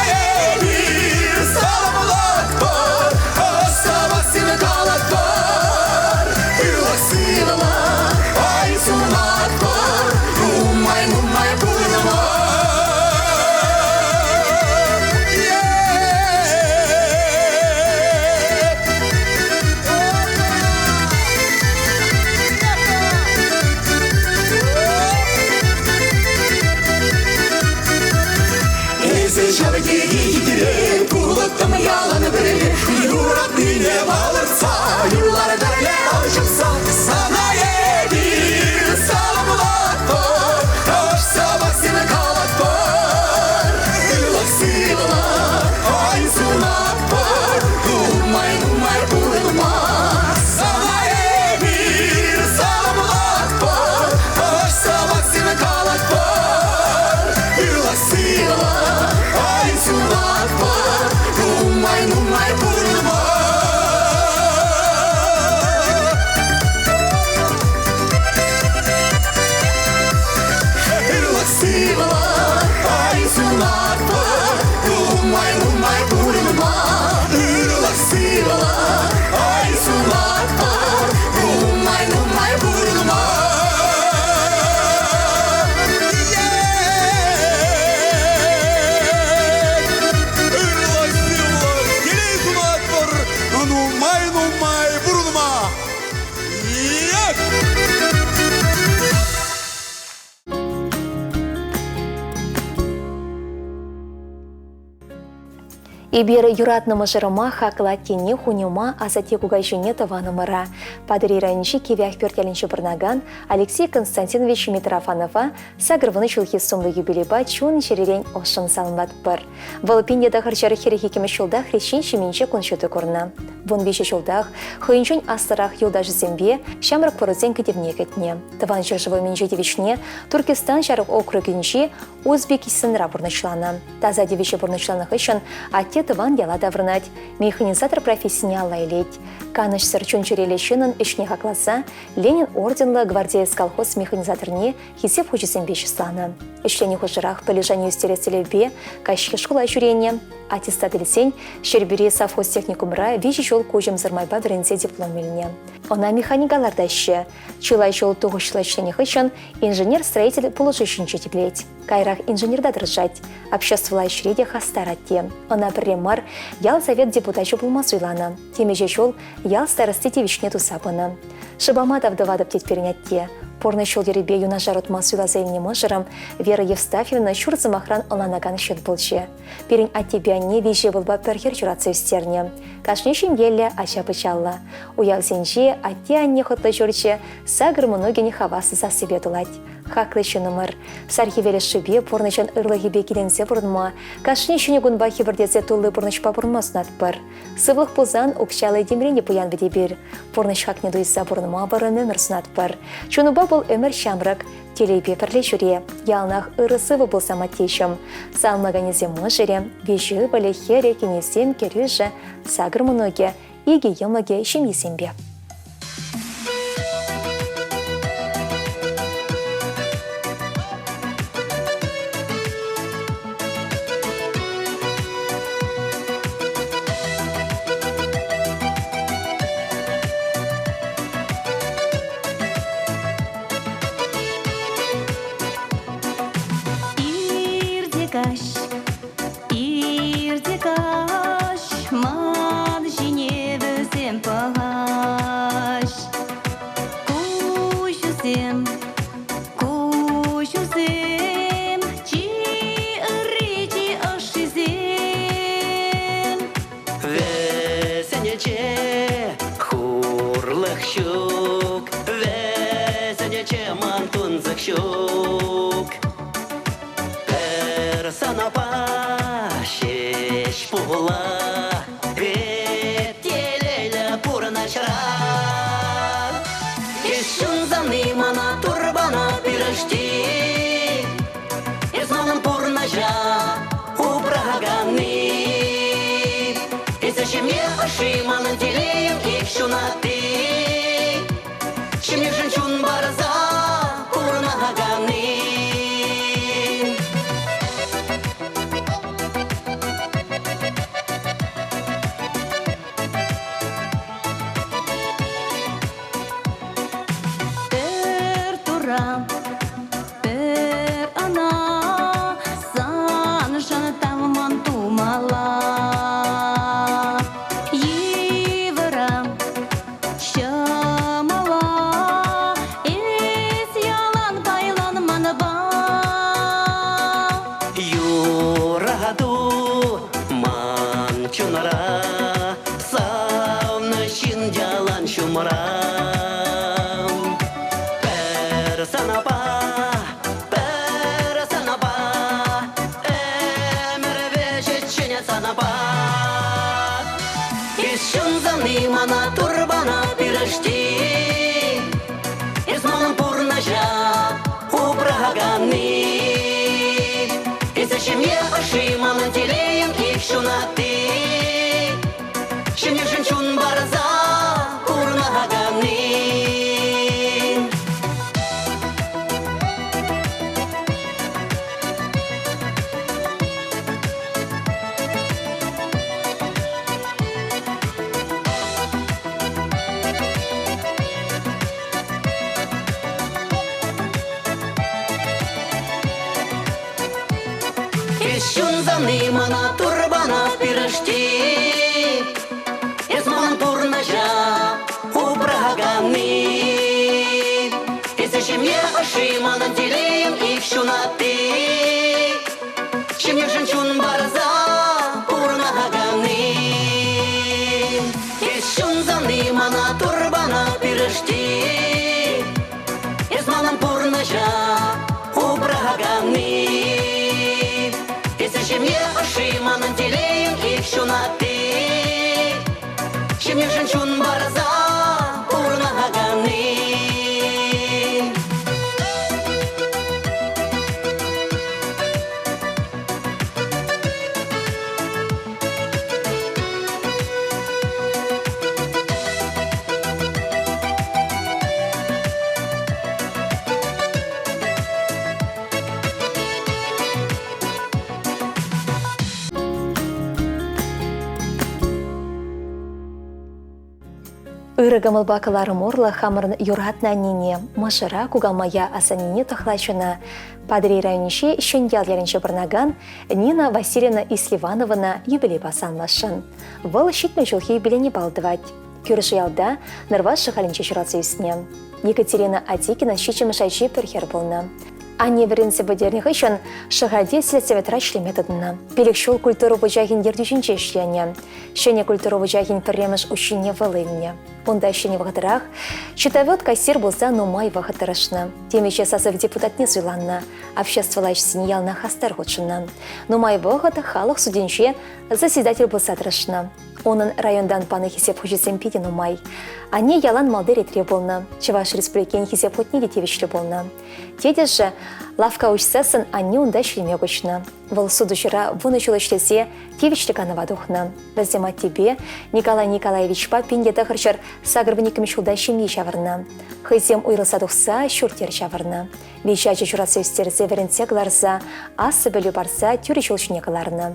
эпир саламлатпӑр, ӑш савасин калатпӑр. Ырлӑх-сывлӑх, ай сунатпӑр, нумай-нумай пурӑнма. Эпир юратнӑ мӑшӑрӑма хаклӑ аттене, хуньӑма, асатте-кукаҫине, тӑванӑмӑра, Патӑрьел районӗнчи Кивӗ Ахпӳрт ялӗнче пурӑнакан Алексей Константинович Митрофанова 80 ҫулхи сумлӑ юбилейпа чун-чӗререн ӑшшӑн саламлатпӑр. Вӑл 1942 ҫулта хресчен ҫемйинче кун ҫути курнӑ. 13 ҫултах хӑйӗнчен аслӑрах юлташӗсемпе ҫамрӑк пӑрусен кӗтӗвне кӗтнӗ. Тӑван ҫӗршыв умӗнчи тивӗҫне Туркестан ҫар округӗнчи Узбекистанра пурнӑҫланӑ. Таса тивӗҫе пурнӑҫланӑ хыҫҫӑн атте тӑван яла таврӑнать, механизатор профессине алла илет. Канӑҫсӑр чун-чӗреллӗ ҫыннӑн ӗҫне хакласа Ленин орденлӑ гвардеец колхоз механизаторне Хисеп хучӗсемпе чысланӑ. Ӗҫленӗ хушӑрах пӗлӳ шайне ӳстерес тӗллевпе каҫхи шкула ҫӳренӗ. Аттестат илсен Ҫӗрпӳри совхоз-техникумра 3 ҫул куҫӑмсӑр майпа вӗренсе диплом илнӗ. Ӑна механика лартаҫҫӗ. Чылай ҫул тухӑҫлӑ ӗҫленӗ хыҫҫӑн инженер-строитель пулӑшуҫинче тимлет. Каярах инженерта тӑрӑшать. Обществӑлла ӗҫре те хастар атте. Ӑна пӗрре мар ял совет депутачӗ пулма суйланӑ. Темиҫе ҫул ял старости тивӗҫне туса пынӑ. Шӑпама тав тӑватӑп, тет пирӗн атте. Пурнӑҫ ҫул-йӗрӗпе юнашар утма суйласа илнӗ мӑшӑрӑм Вера Евстафьевна ҫур сӑмахран ӑнланакан ҫын пулчӗ. Пирӗн аттепе анне виҫӗ ывӑлпа пӗр хӗр ҫуратса ӳстернӗ. Кашни ҫемьеллӗ, ача-пӑчаллӑ. Уявсенче атте-анне хӑтлӑ ҫурчӗ сакӑр мӑнукӗн хаваслӑ сассипе тулать. Хаклӑ ҫыннӑмӑр, сар хӗвел ӑшшипе, пурнӑҫӑн ырлӑхӗпе киленсе пурӑнма, кашни ҫӗнӗ кунпа хӗпӗртесе тулли пурнӑҫпа пурӑнма сунатпӑр. Сывлӑх пулсан укҫаллӑ этемрен те пуян вӗт эпир. Пурнӑҫ хакне туйса пурӑнма вӑрӑм ӗмӗр сунатпӑр. Чунупа пул ӗмӗр ҫамрӑк, телейпе пӗрле ҫӳре. Яланах ырӑ-сывӑ пулсам аттеҫӗм. Саламлаканӗсем мӑшӑрӗ, виҫӗ ывӑлӗ, хӗрӗ, кинӗсем, кӗрӳшӗ, сакӑр мӑнукӗ, икӗ йӑмӑкӗ ҫемйисемпе. Ирте каҫ, ирте каҫ, ман ҫине вӗсем пӑхаҫ. Куҫусем, куҫусем, чи ырри, чи ӑшшисем. Вӗсенче хурлӑх ҫук, вӗсенче ман тунсӑх ҫук. Пӗр санапа ҫеҫ пула эп телейлӗ пурӑнӑҫра. Эс ҫунсани мана турбана пирӗшти, эс манӑн пурнӑҫа упраканни. Эсӗ ҫемье ӑшши, манӑн телейӗм ик ҫунатти. Ҫемьешӗн чун парса пурӑнаканни. Пӗр тура, пӗр ӑна саншӑн тавман тумалла. Йывӑра Ҫӑмӑла эс ялан пайлан манпа. Юрату ман чунра, савнӑ ҫын ялан ҫумра. Пӗр санапа, пӗр санапа, ӗмӗр вӗҫӗччен санапа. Эс ҫунсани мана турбана пирӗшти, Эс манӑн пурнӑҫа упраканни. Эсӗ ҫемье ӑшши, манӑн телейӗм ик ҫунатти. Ҫемьешӗн чун парса пурӑнаканни. Эс ҫунсани мана турбана пирӗшти, Эс манӑн пурнӑҫа упраканни. Эсӗ ҫемье ӑшши, манӑн телейӗм ик ҫунатти. Ҫемьешӗн чун парса пурӑнаканни. Аннешӗн чун парса пурӑнаканни. Ырӑ кӑмӑлпа кӑларӑм урлӑ хамӑрӑн юратнӑ аннене, мӑшӑра, кукамая, асаннене тӑхлачӑна Патӑрьел районӗнчи Ҫӗньял ялӗнче пурӑнакан Нина Васильевна Исливановӑна юбилейпа саламласшӑн. Вӑл 70 ҫулхи юбилейне паллӑ тӑвать. Кӳршӗ ялта Нӑрваш Шӑхалӗнче ҫуралса ӳснӗ. Екатерина Атикина ҫиччӗмӗш ачи пӗр хӗр пулнӑ. Анне вӗренсе пӗтернӗ хыҫҫӑн Шӑхальти следсоветра ӗҫлеме тытӑннӑ. Пилӗк ҫул культура вучахӗн ертӳҫинче ӗҫленӗ. Ҫӗнӗ культура вучахӗн пӗрремӗш уҫҫине вӑл илнӗ. Унта ӗҫленӗ вӑхӑтрах счетовод-кассир пулса нумай вӑхӑт тӑрӑшнӑ. Темиҫе сасӑв депутатне суйланнӑ, обществӑлла ӗҫсене яланах хастар хутшӑннӑ. Нумай вӑхӑт халӑх судӗнче заседатель пулса тӑрӑшнӑ. Унӑн районтан панӑ хисеп хучӗсем питӗ нумай. Анне ялан малти ретре пулнӑ, Чӑваш Республикин хисеп хутне те тивӗҫлӗ пулнӑ. Тетӗшӗ лавкка уҫсассӑн анне унта ӗҫлеме куҫнӑ. Вӑл сутуҫӑра вунӑ ҫул ӗҫлесе тивӗҫлӗ канӑва тухнӑ. Вӗсем аттепе Николай Николаевичпа 1982 ҫулта ҫемье ҫавӑрнӑ. Хӑйсем уйрӑлса тухса ҫурт-йӗр ҫавӑрнӑ. Виҫӗ ача ҫуратса ӳстерсе вӗрентсе кӑларса, аслӑ пӗлӳ парса тӳрӗ ҫул ҫине кӑларнӑ.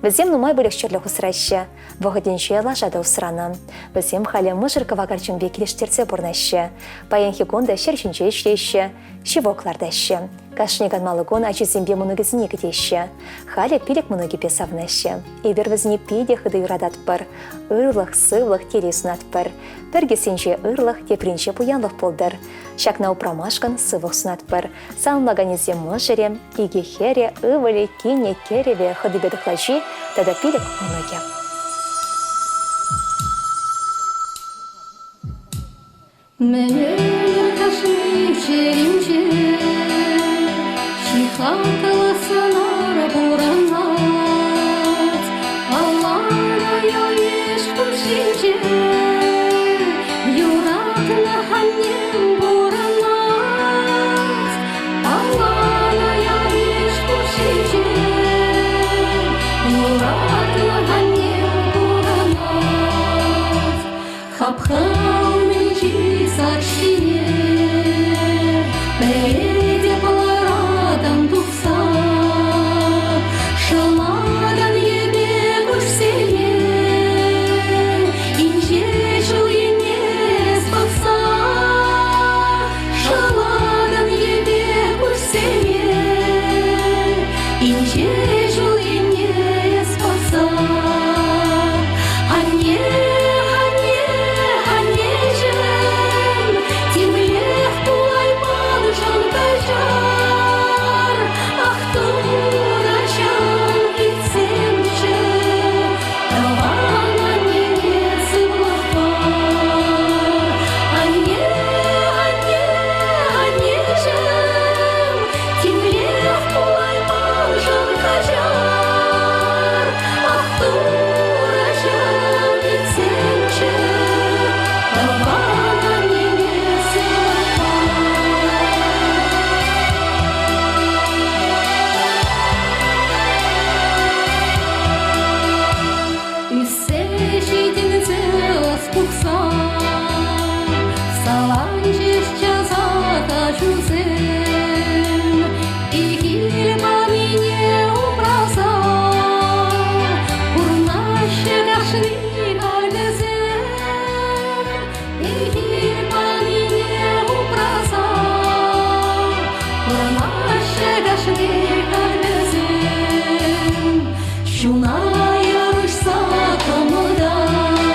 Вӗсем нумай выльӑх-чӗрлӗх усраҫҫӗ. Вӑхӑтӗнче лаша та усранӑ. Вӗсем халӗ мӑшӑр кӑвакарчӑнпе килӗштерсе пурӑнаҫҫӗ. Паянхи кун та ҫӗр ҫинче ӗҫлеҫҫӗ, ҫывӑх лартаҫҫӗ. Кашни канмалли кун ачисемпе мӑнукӗсене кӗтеҫҫӗ. Халӗ пилӗк мӑнукӗпе савӑнаҫҫӗ. Эпир вӗсене питӗ хытӑ юрататпӑр. Ырлӑх, сывлӑх, телей сунатпӑр. Пӗр кӗсьинче ырлӑх, тепринче пуянлӑх пултӑр. Ҫакна упрамашкӑн сывлӑх сунатпӑр. Саламлаканӗсем мӑшӑрӗ, икӗ хӗрӗ, ывӑлӗ, кинӗ, кӗрӗвӗ, хӑтипе тӑхлачи тата пилӗк мӑнукӗ. Мӗн кашни чӗринче чи хаклӑ сӑнар пурӑнать. Палланӑ ял-йыш хушшинче юратнӑ аннем пурӑнать. Палланӑ ял-йыш хушшинче юратнӑ аннем пурӑнать. Хапха умӗнчи сак ҫине пӗлете палӑратӑн тухса, шӑлакан йӗпе куҫсене инҫе ҫул енне пӑхса, шӑлакан йӗпе куҫсене инҫе ҫул енне пӑхса. Анне, анне, аннеҫӗм, темлех пулайманшӑн каҫар. Ах, Турӑҫӑм, илтсемччӗ, тӑван аннене сывлӑх пар. Анне, анне, аннеҫӗм, темлех пулайманшӑн каҫар. Ах, Турӑҫӑм, илтсемччӗ, тӑван аннене сывлӑх пар. Ӳссе ҫитӗнсе ӑс пухса саланчӗҫ часах ачусем. Пехил панине упраса пурӑнаҫҫӗ кашни каллӗсем. Пехил панине упраса пурӑнаҫҫӗ кашни каллӗсем. Ҫуна ярӑҫса кӑмӑлтан.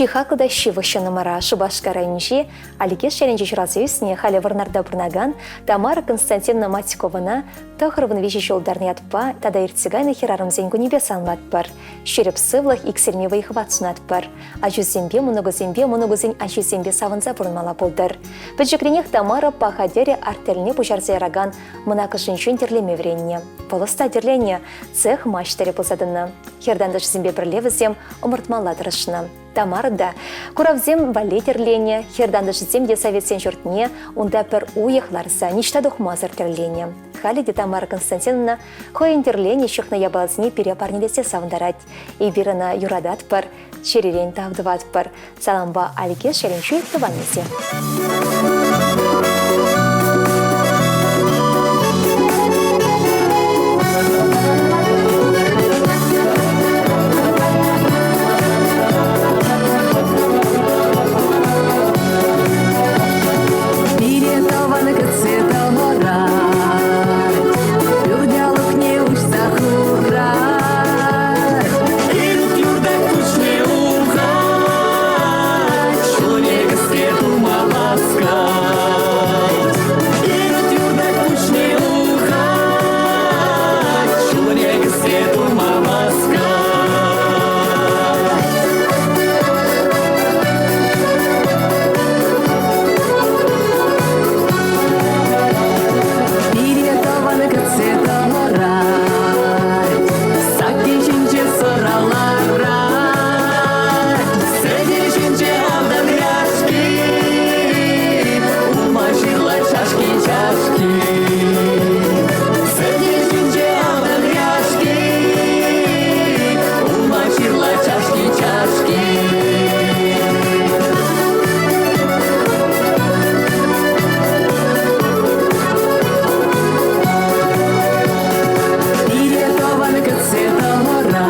Чи хаклӑ та ҫывӑх ҫыннӑмӑра Шупашкар районӗнчи Алькеш ялӗнче ҫуралса ӳснӗ, халӗ Вӑрнарта пурӑнакан Тамара Константиновна Матьковӑна 93 ҫул тӑрнӑ ятпа тата иртсе кайнӑ хӗрарӑмсен кунӗпе саламлатпӑр. Ҫирӗп сывлӑх, иксӗлми вӑй-хӑват сунатпӑр. Ачусемпе, мӑнукусемпе, мӑнукусен ачисемпе савӑнса пурӑнмалла пултӑр. Пӗчӗкренех Тамара паха тӗрӗ артельне пуҫарса яракан мӑнакӑшӗнчен тӗрлеме вӗреннӗ. Вӑл ӑста тӗрленӗ, цех маҫтӑрӗ пулса тӑнӑ. Хӗр-тантӑшӗсемпе пӗрле вӗсем ӑмӑртмалла тӑрӑшнӑ. Тамара та куравсем валли тӗрленӗ, хӗр-тантӑшӗсем те советсен ҫуртне унта пӗр уйӑх ларса ниҫта тухмасӑр тӗрленӗ. Халӗ те Тамара Константиновна хӑйӗн тӗрленӗ ҫыхнӑ япаласене пире парнелесе савӑнтарать. Эпир ӑна юрататпӑр, чӗререн тав тӑватпӑр. Салампа Алькеш ялӗнчи тӑванӗсем. Пире тӑван кӗтсе тӑрать, пӳрт алӑкне уҫса хурать. Ирт юртать куҫне ухать, ҫулне кӗске тума васкать. Ирт юртать куҫне ухать, ҫулне кӗске тума васкать. Пире тӑван кӗтсе тӑрать, сакки ҫинче сӑра ларать, Сӗтел ҫинче автан яшки, улма-ҫырла чашки-чашки. Сӗтел ҫинче автан яшки, улма-ҫырла чашки-чашки. Пире тӑван кӗтсе тӑрать,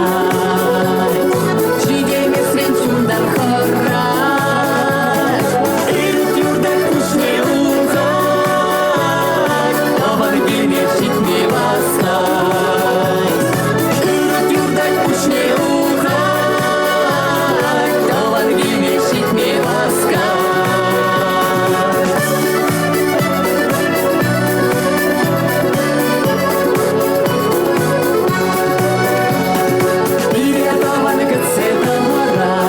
ҫитеймесрен чунтан хӑрать. Ирт юртать куҫне ухать, тӑван килне ҫитме васкать. Ирт юртать куҫне ухать, тӑван килне ҫитме васкать. Пире тӑван кӗтсе тӑрать,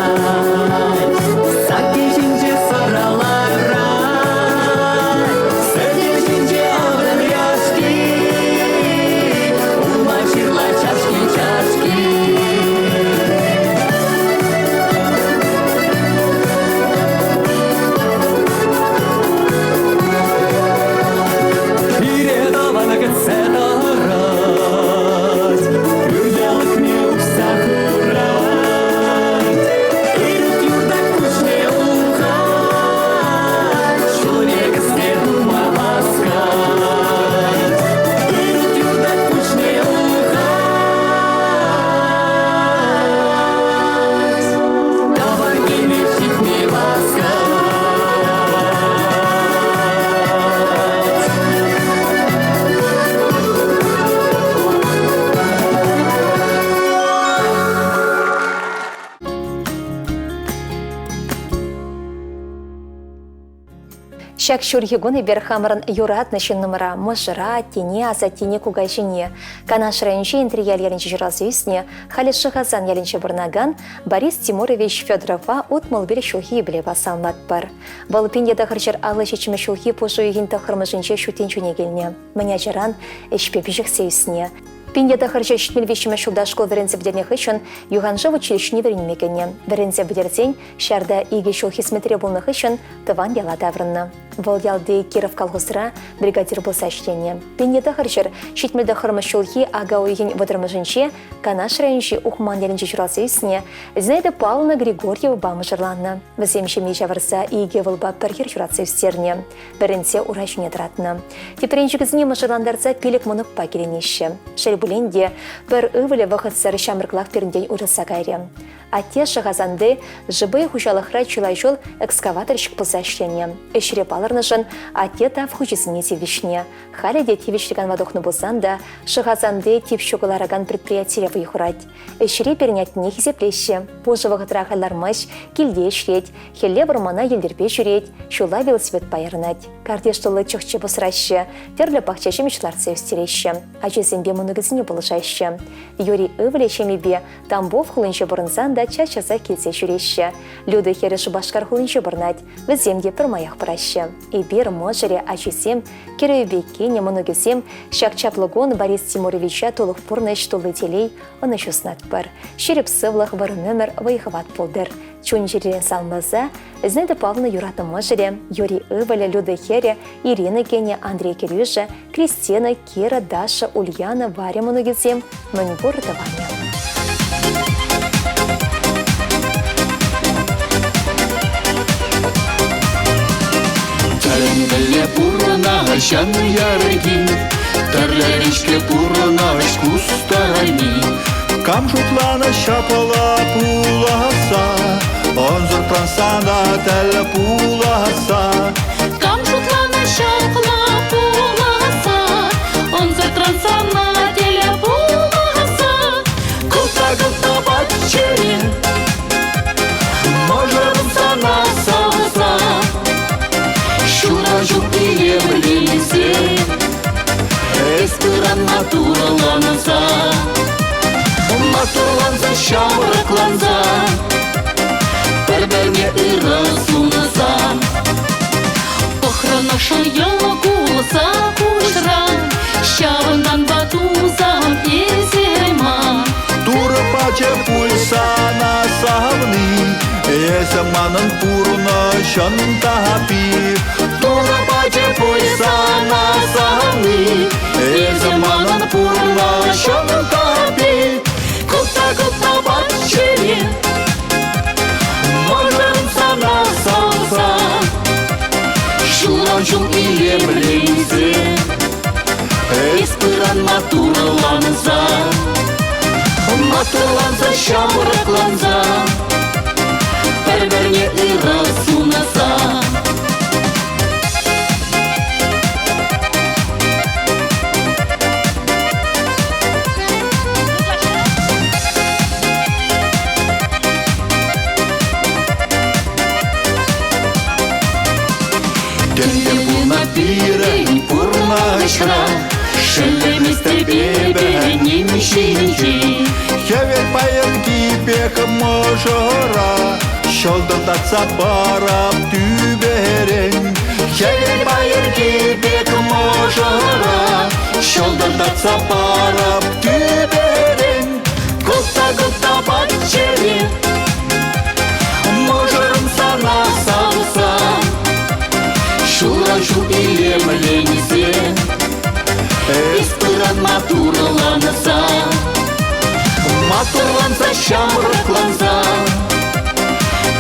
сакки ҫинче сӑра ларать, Сӗтел ҫинче автан яшки, улма-ҫырла чашки-чашки. Пире тӑван кӗтсе тӑрать, пӳрт алӑкне уҫса хурать. Ирт юртать куҫне ухать, ҫулне кӗске тума васкать. Ирт юртать куҫне ухать, тӑван киле ҫитме васкать. Ҫак ҫурхи кун эпир хамӑрӑн юратнӑ ҫыннӑмӑра, мӑшӑра, аттене, асаттене, кукаҫине, Канаш районӗнчи Энтрияль ялӗнче ҫуралса ӳснӗ, халӗ Шӑхасан ялӗнче пурӑнакан Борис Тимурович Федорова 65 ҫулхи юбилейпа саламлатпӑр. Вӑл 1957 ҫулхи пуш уйӑхӗн тӑххӑрмӗшӗнче ҫут тӗнчене килнӗ. Мӗн ачаран ӗҫпе пиҫӗхсе ӳснӗ. 1973 ҫулта шкул вӗренсе пӗтернӗ хыҫҫӑн юханшыв училищине вӗренме кӗнӗ. Вӗренсе пӗтерсен ҫарта икӗ ҫул хӗсметре пулнӑ хыҫҫӑн тӑван яла таврӑннӑ. Вӑл ялти Киров колхозра бригадир пулса ӗҫленӗ. 1979 ҫулхи ака уйӑхӗн вӑтӑрмӗшӗнче Канаш районӗнчи Ухман ялӗнче ҫуралса ӳснӗ Зинаида Павловна Григорьевӑпа мӑшӑрланнӑ. Вӗсем ҫемье ҫавӑрса икӗ ывӑлпа пӗр хӗр ҫуратса ӳстернӗ. Вӗренсе ура ҫине тӑратнӑ. Тӗпренчӗкӗсене мӑшӑрлантарса пилӗк мӑнукпа киленеҫҫӗ. Шел пулин те, пӗр ывӑлӗ вӑхӑтсӑр ҫамрӑклах пирӗнтен уйрӑлса кайрӗ. Атте Шӑхасанти ЖБ хуҫалӑхра чылай ҫул экскаваторщик пулса ӗҫленӗ. Ӗҫре палӑрнӑ. тавӑрнӑшӑн атте тав хучӗсене тивӗҫнӗ. Халӗ те тивӗҫлӗ канма тухнӑ пулсан та Шӑхасанти тип ҫу кӑларакан предприятире вӑй хурать. Ӗҫре пирӗн аттене хисеплеҫҫӗ. Пушӑ вӑхӑтра халь лармасть, килте ӗҫлет, хӗлле вӑрмана йӗлтӗрпе ҫӳрет, ҫулла велосипедпа ярӑнать. Картиш тулли чӑх-чӗп усраҫҫӗ, тӗрлӗ пахча ҫимӗҫ лартса ӳстереҫҫӗ, ачисемпе мӑнукӗсене пулӑшаҫҫӗ. Юрий ывӑлӗ ҫемйипе Тамбов хулинче пурӑнсан та час-часах килсе ҫӳреҫҫӗ. Люда хӗрӗ Шупашкар хулинче пурӑнать, вӗсем те пӗрмаях пыраҫҫӗ. Эпир, мӑшӑрӗ, ачисем, кӗрӳпе кинӗ, мӑнукӗсем ҫак чаплӑ кун Борис Тимуровича тулӑх пурнӑҫ, тулли телей, ӑнӑҫу сунатпӑр. Ҫирӗп сывлӑх, вӑрӑм ӗмӗр, вӑй-хӑват пултӑр. Чун-чӗререн саламласа Зинаида Павловна юратнӑ мӑшӑрӗ, Юрий ывӑлӗ, Люда хӗрӗ, Ирина кинӗ, Андрей кӗрӳшӗ, Кристина, Кира, Даша, Ульяна, Варя мӑнукӗсем, мӗнпур тӑванӗ. Тӗлӗнмелле пурӑнаҫан ярӑкин, Тӗрлӗрен-ҫке пурӑнаҫ кустарайми. Кам шутланӑ ҫапла пуласса, Ӑнсӑртран сана тӗл пуласса. Кам шутланӑ ҫапла пуласса, Ӑнсӑртран сана тӗл пуласса. Кӑлта-кӑлта патчӗре, Мӑшӑрӑм сана савса, Ҫура ҫук илемленсе, Эс пыран матурланса, Матурланса, ҫамрӑкланса, Пӗр-пӗрне ырӑ сунса. Пӑхрӑн ӑшӑ йӑл кулса куҫран, Ҫавӑнтанпа тусам эсӗ ман. Турӑ пачӗ пуль сана савни, Эсӗ манӑн пурнӑҫӑн тапи. Турӑ пачӗ пуль сана савни, Эсӗ манӑн пурнӑҫӑн тапи. Кӑлта-кӑлта патчӗре, Мӑшӑрӑм сана савса, Ҫулран ҫул илемленсе, Эс пыран матурланса, Матурланса, ҫамрӑкланса, Пӗр-пӗрне ырӑ сунса. Тӗнче пулнӑ пирӗн пурнӑҫра, Шеллеместӗп эпӗ ним ҫинчен. Хӗвел паянхи пек мӑшӑра Ҫӑлтӑртатса парап тӳперен. Хӗвел пайӑрки пек мӑшӑра Ҫӑлтӑртатса парап тӳперен. Кӑлта-кӑлта патчӗре, Мӑшӑрӑм сана савса, Ҫулран ҫул илемленсе, Эс пыран матурланса, Матурланса, ҫамрӑкланса,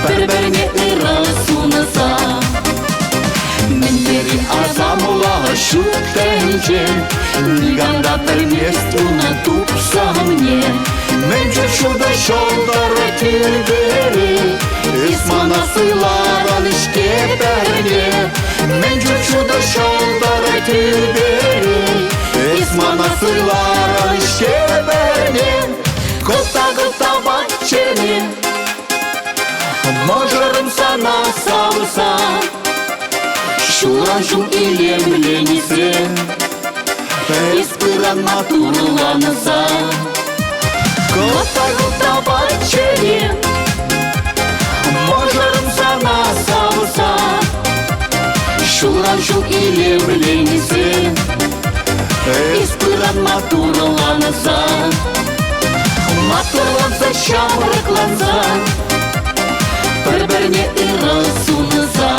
Пӗр-пӗрне ырӑ сунса. Мӗн тери асамлӑ ҫут тӗнче, Никам та пӗлмест унӑн тупсӑмне. Мӗн чуль ҫутӑ ҫӑлтӑр тӳпере, Эс мана суйларӑн-ҫке пӗрре. Мӗн чуль ҫутӑ ҫӑлтӑр тӳпере, Эс мана суйларӑн-ҫке пӗрре. Кӑлта-кӑлта патчӗре, Мӑшӑрӑм сана савса, Ҫулран ҫул илемленсе, Эс пыран матурланса. Кӑлта-кӑлта патчӗре, Мӑшӑрӑм сана савса, Ҫулран ҫул илемленсе, Эс пыран матурланса. Матурланса, ҫамрӑкланса, Пӗр-пӗрне ырӑ сунса.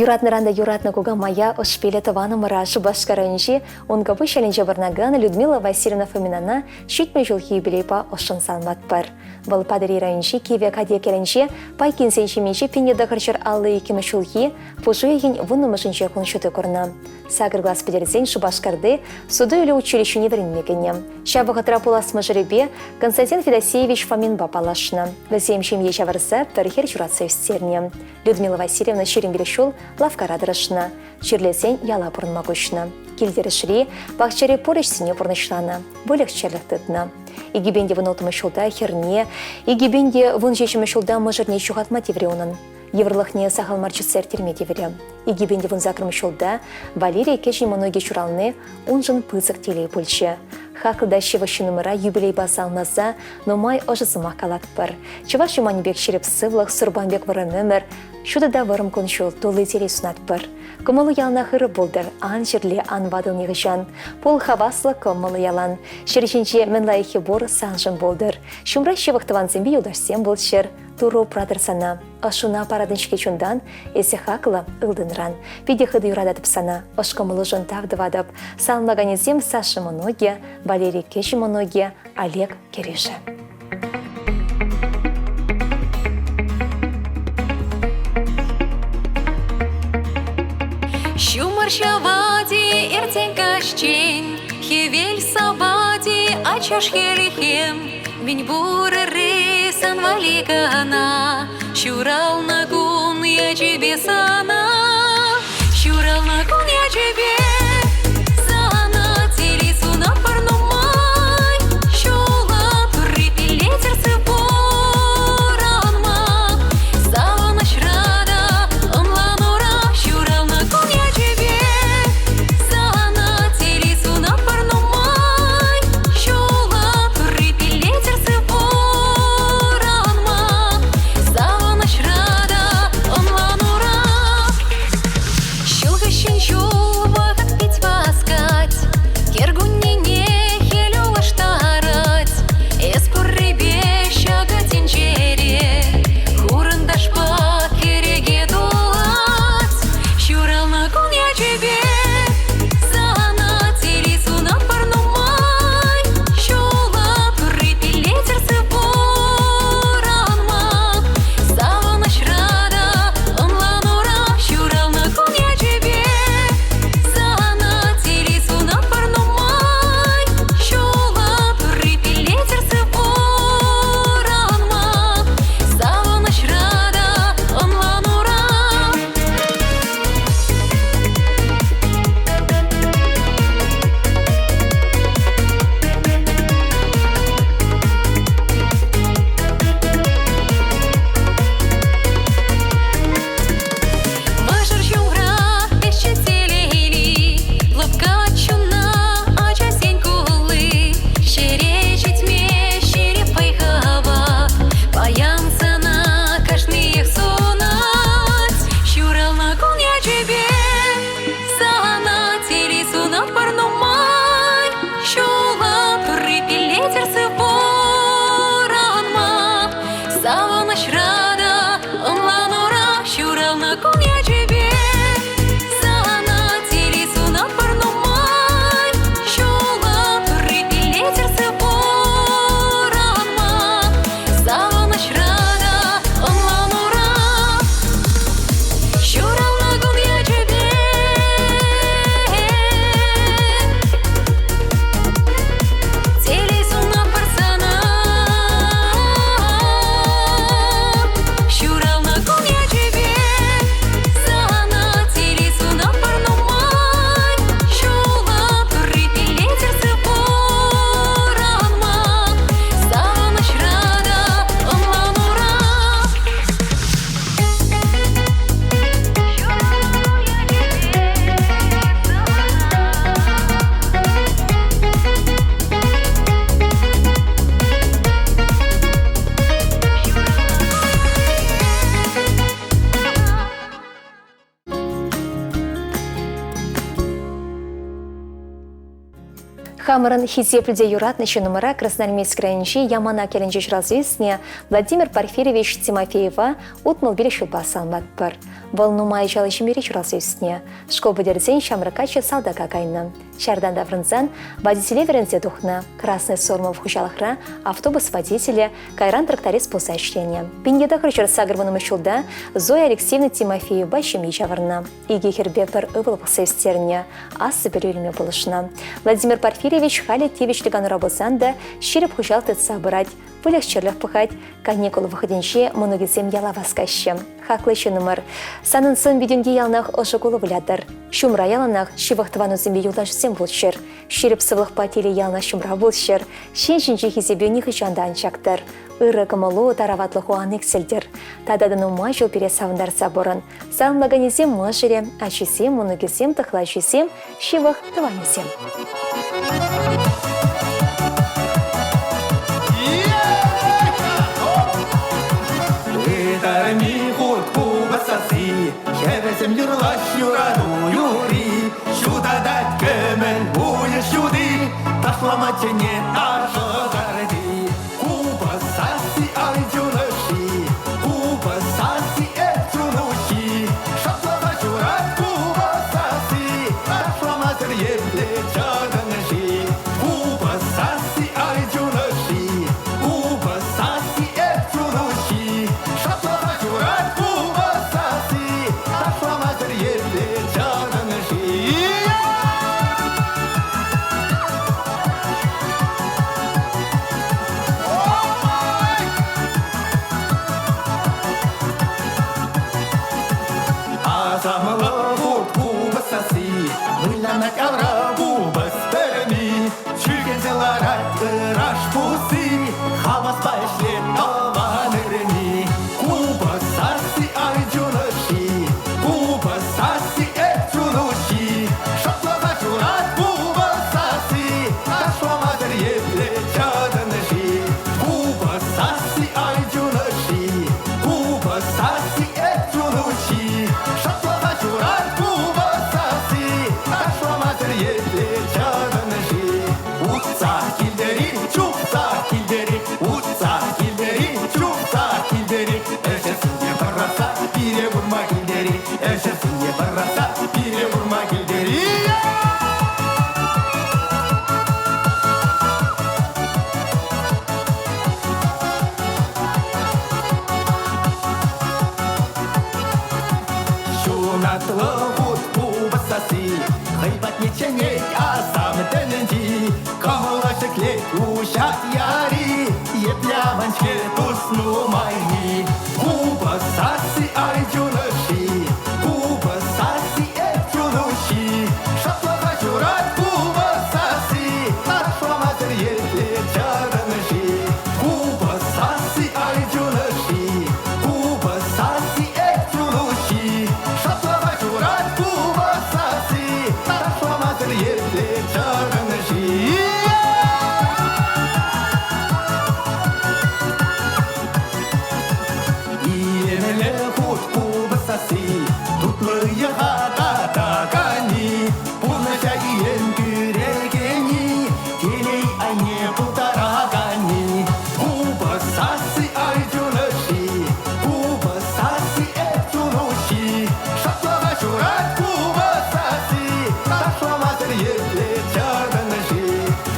Юратнӑран та юратнӑ кукамая ӑшпилӗ тӑванӑмӑра Шупашкар районӗнчи Ункӑпуҫ ялӗнче пурӑнакан Людмила Васильевна Фоминана 70 ҫулхи юбилейпа ӑшшӑн саламлатпӑр. Вӑл Патӑрьел районӗнчи Кивӗ Катек ялӗнче Пайкинсен ҫемйинче 1952 ҫулхи пуш уйӑхӗн вуннӑмӗшӗнче кун ҫути курнӑ. Сакӑр класс пӗтерсен Шупашкарти суту-илӳ училищине вӗренме кӗнӗ. Ҫав вӑхӑтра пулас мӑшӑрӗпе Константин Федосеевич Фоминпа паллашнӑ. Вӗсем ҫемье ҫавӑрса пӗр хӗр ҫуратса ӳстернӗ. Людмила Васильевна 25 ҫул лавккара тӑрӑшнӑ, чирлесен яла пурӑнма куҫнӑ. Кил-тӗрӗшри, пахчари пур ӗҫсене пурнӑҫланӑ, выльӑх-чӗрлӗх тытнӑ. 2016 ҫулта хӗрне, 2017 ҫулта мӑшӑрне ҫухатма тиврӗ унӑн. Йывӑрлӑхне сахал мар чӑтса ирттерме тиврӗ. 2018 ҫулта Валерия кӗҫӗн мӑнукӗ ҫурални уншӑн пысӑк телей пулчӗ. Хаклӑ та ҫывӑх ҫыннӑмӑра юбилейпа саламласа нумай ӑшӑ сӑмах калатпӑр. Чӑваш юманӗ пек ҫирӗп сывлӑх, сурпан пек вӑрӑм ӗмӗр, ҫутӑ та вӑрӑм кун-ҫул тулли телей сунатпӑр. Кӑмӑлу яланах ырӑ пултӑр, ан чирле, ан ватӑл нихӑҫан. Пул хаваслӑ, кӑмӑллӑ ялан. Ҫӗр ҫинче мӗн лайӑххи пур, саншӑн пултӑр. Ҫумра ҫывӑх тӑвансемпе юлташсем пулччӑр. Турӑ упратӑр сана. Ӑшшуна паратӑн-ҫке чунтан, эсӗ хаклӑ ылтӑнран. Питӗ хытӑ юрататӑп сана, ӑш кӑмӑлушӑн тав тӑватӑп. Саламлаканӗсем Саша мӑнукӗ, Валерий кӗҫӗн мӑнукӗ, Олег кӗрӳшӗ. Ҫумӑр ҫӑвать-и иртен каҫчен, Хӗвел сапать-и ачаш хӗлхем, Мӗн пур ырри сан валли кӑна, Ҫуралнӑ кун ячӗпе сана, Ҫуралнӑ кун ячӗпе сана телей сунатпӑр нумай. Ҫула турри пиллетӗр сыв пурӑнма, Савӑнӑҫра та ӑнланура ҫуралнӑ кун ячӗпе сана телей сунатпӑр нумай. Ҫула турри пиллетӗр сыв пурӑнма, Савӑнӑҫра та ӑнланура. Хамӑрӑн хисеплӗ те юратнӑ ҫыннӑмӑра Красноармейски районӗнчи Яманак ялӗнче ҫуралса ӳснӗ Владимир Порфирьевич Тимофеева 65 ҫулпа саламлатпӑр. Вӑл нумай ачаллӑ ҫемьере ҫуралса ӳснӗ. Шкул пӗтерсен ҫамрӑк каччӑ салтака кайнӑ. Ҫартан таврӑнсан водителе вӗренсе тухнӑ. Красный Сормов хуҫалӑхра автобус водителӗ, кайран тракторист пулса ӗҫленӗ. 1980 ҫулта Зоя Алексеевна Тимофеевпа ҫемье ҫавӑрнӑ. Икӗ хӗрпе пӗр ывӑл пӑхса ӳстернӗ, аслӑ пӗлӳ илме пулӑшнӑ. Владимир Порфирьевич халӗ тивӗҫлӗ канура пулсан та ҫирӗп хуҫалӑх тытса пырать, выльӑх-чӗрлӗх пӑхать, каникул вӑхӑтӗнче мӑнукӗсем яла васкаҫҫӗ. Хаклӑ ҫыннӑмӑр, санӑн сӑн-питӳнте яланах ӑшӑ кулӑ вылятӑр. Ҫумра яланах ҫывӑх тӑванусемпе юлташусем пулччӑр. Ҫирӗп сывлӑхпа телей яланах ҫумра пулччӑр. Ҫын ҫинчи хисепе нихӑҫан та ан чактӑр. Ырӑ кӑмӑлу, тараватлӑху ан иксӗлтӗр. Тата та нумай ҫул пире савӑнтарса пурӑн. Саламлаканӗсем мӑшӑрӗ, ачисем, мӑнукӗсем, тӑхлачисем, ҫывӑх тӑванӗсем. Ытарми хурт купӑс сасси, Хӗрсем юрлаҫ юрату юрри, Ҫутатать кӗмӗл уйӑх ҫути, Ташлама чӗнет ташӑ карти. Купӑс сасси ай чун ӑшши, Купӑс сасси эп чун уҫҫи. Шӑплӑха ҫурать купӑс сасси, Ташламасӑр епле чӑтӑн-ши? Купӑс сасси ай чун ӑшши, Купӑс сасси эп чун уҫҫи. Шӑплӑха ҫурать купӑс сасси, Ташламасӑр епле чӑтӑн-ши? Асамлӑ вут купӑс сасси, вылянать авра купӑс пӗрми, чӳхенсе ларать ыраш пусси, хаваспа ӗҫлет тӑван ырми. Купӑс сасси ай чун ӑшши, купӑс сасси эп чун уҫҫи, шӑплӑха ҫурать купӑс сасси, ташламасӑр епле чӑтӑн-ши? Купӑс сасси ай чун ӑшши, купӑс сасси эп чун уҫҫи, шӑплӑха ҫурать купӑс сасси, ташламасӑр епле чӑтӑн-ши? Утса килтӗр-и, чупса килтӗр-и, утса килтӗр-и, чупса килтӗр-и, ӗҫӗсене пӑрахса пире курма килтӗр-и, ӗҫӗсене пӑрахса пире курма килтӗр-и? Ҫунатлӑ вут купӑс сасси хӑй патне чӗнет асам тӗнчи. Кӑмӑла ҫӗклет уҫать яри, епле аван-ҫке тус нумаййи. Купӑс сасси ай чун ӑшши, купӑс сасси эп чун уҫҫи. Шӑплӑха ҫурать купӑс сасси, ташламасӑр епле чарӑн-ши? Купӑс сасси ай чун ӑшши, купӑс сасси эп чун уҫҫи. Шӑплӑха ҫурать купӑс сасси, ташламасӑр епле чарӑн-ши? Илемлӗ хут купӑс сасси, тутлӑ йӑха татаканни, пурнӑҫа илем кӳрекенни, телей айне пултараканни. Купӑс сасси ай чун ӑшши, купӑс сасси эп чун уҫҫи, шӑплӑха ҫурать купӑс сасси, ташламасӑр епле чарӑн-ши?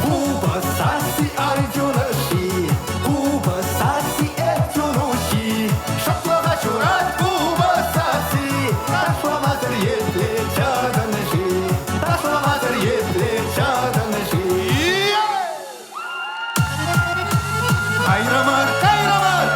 Купӑс сасси ай чун ӑшши, купӑс сасси эп чун уҫҫи, шӑплӑха ҫурать купӑс сасси, ташламасӑр епле чарӑн-ши? Ташламасӑр епле чарӑн-ши? Кайрӑмӑр, кайрӑмӑр!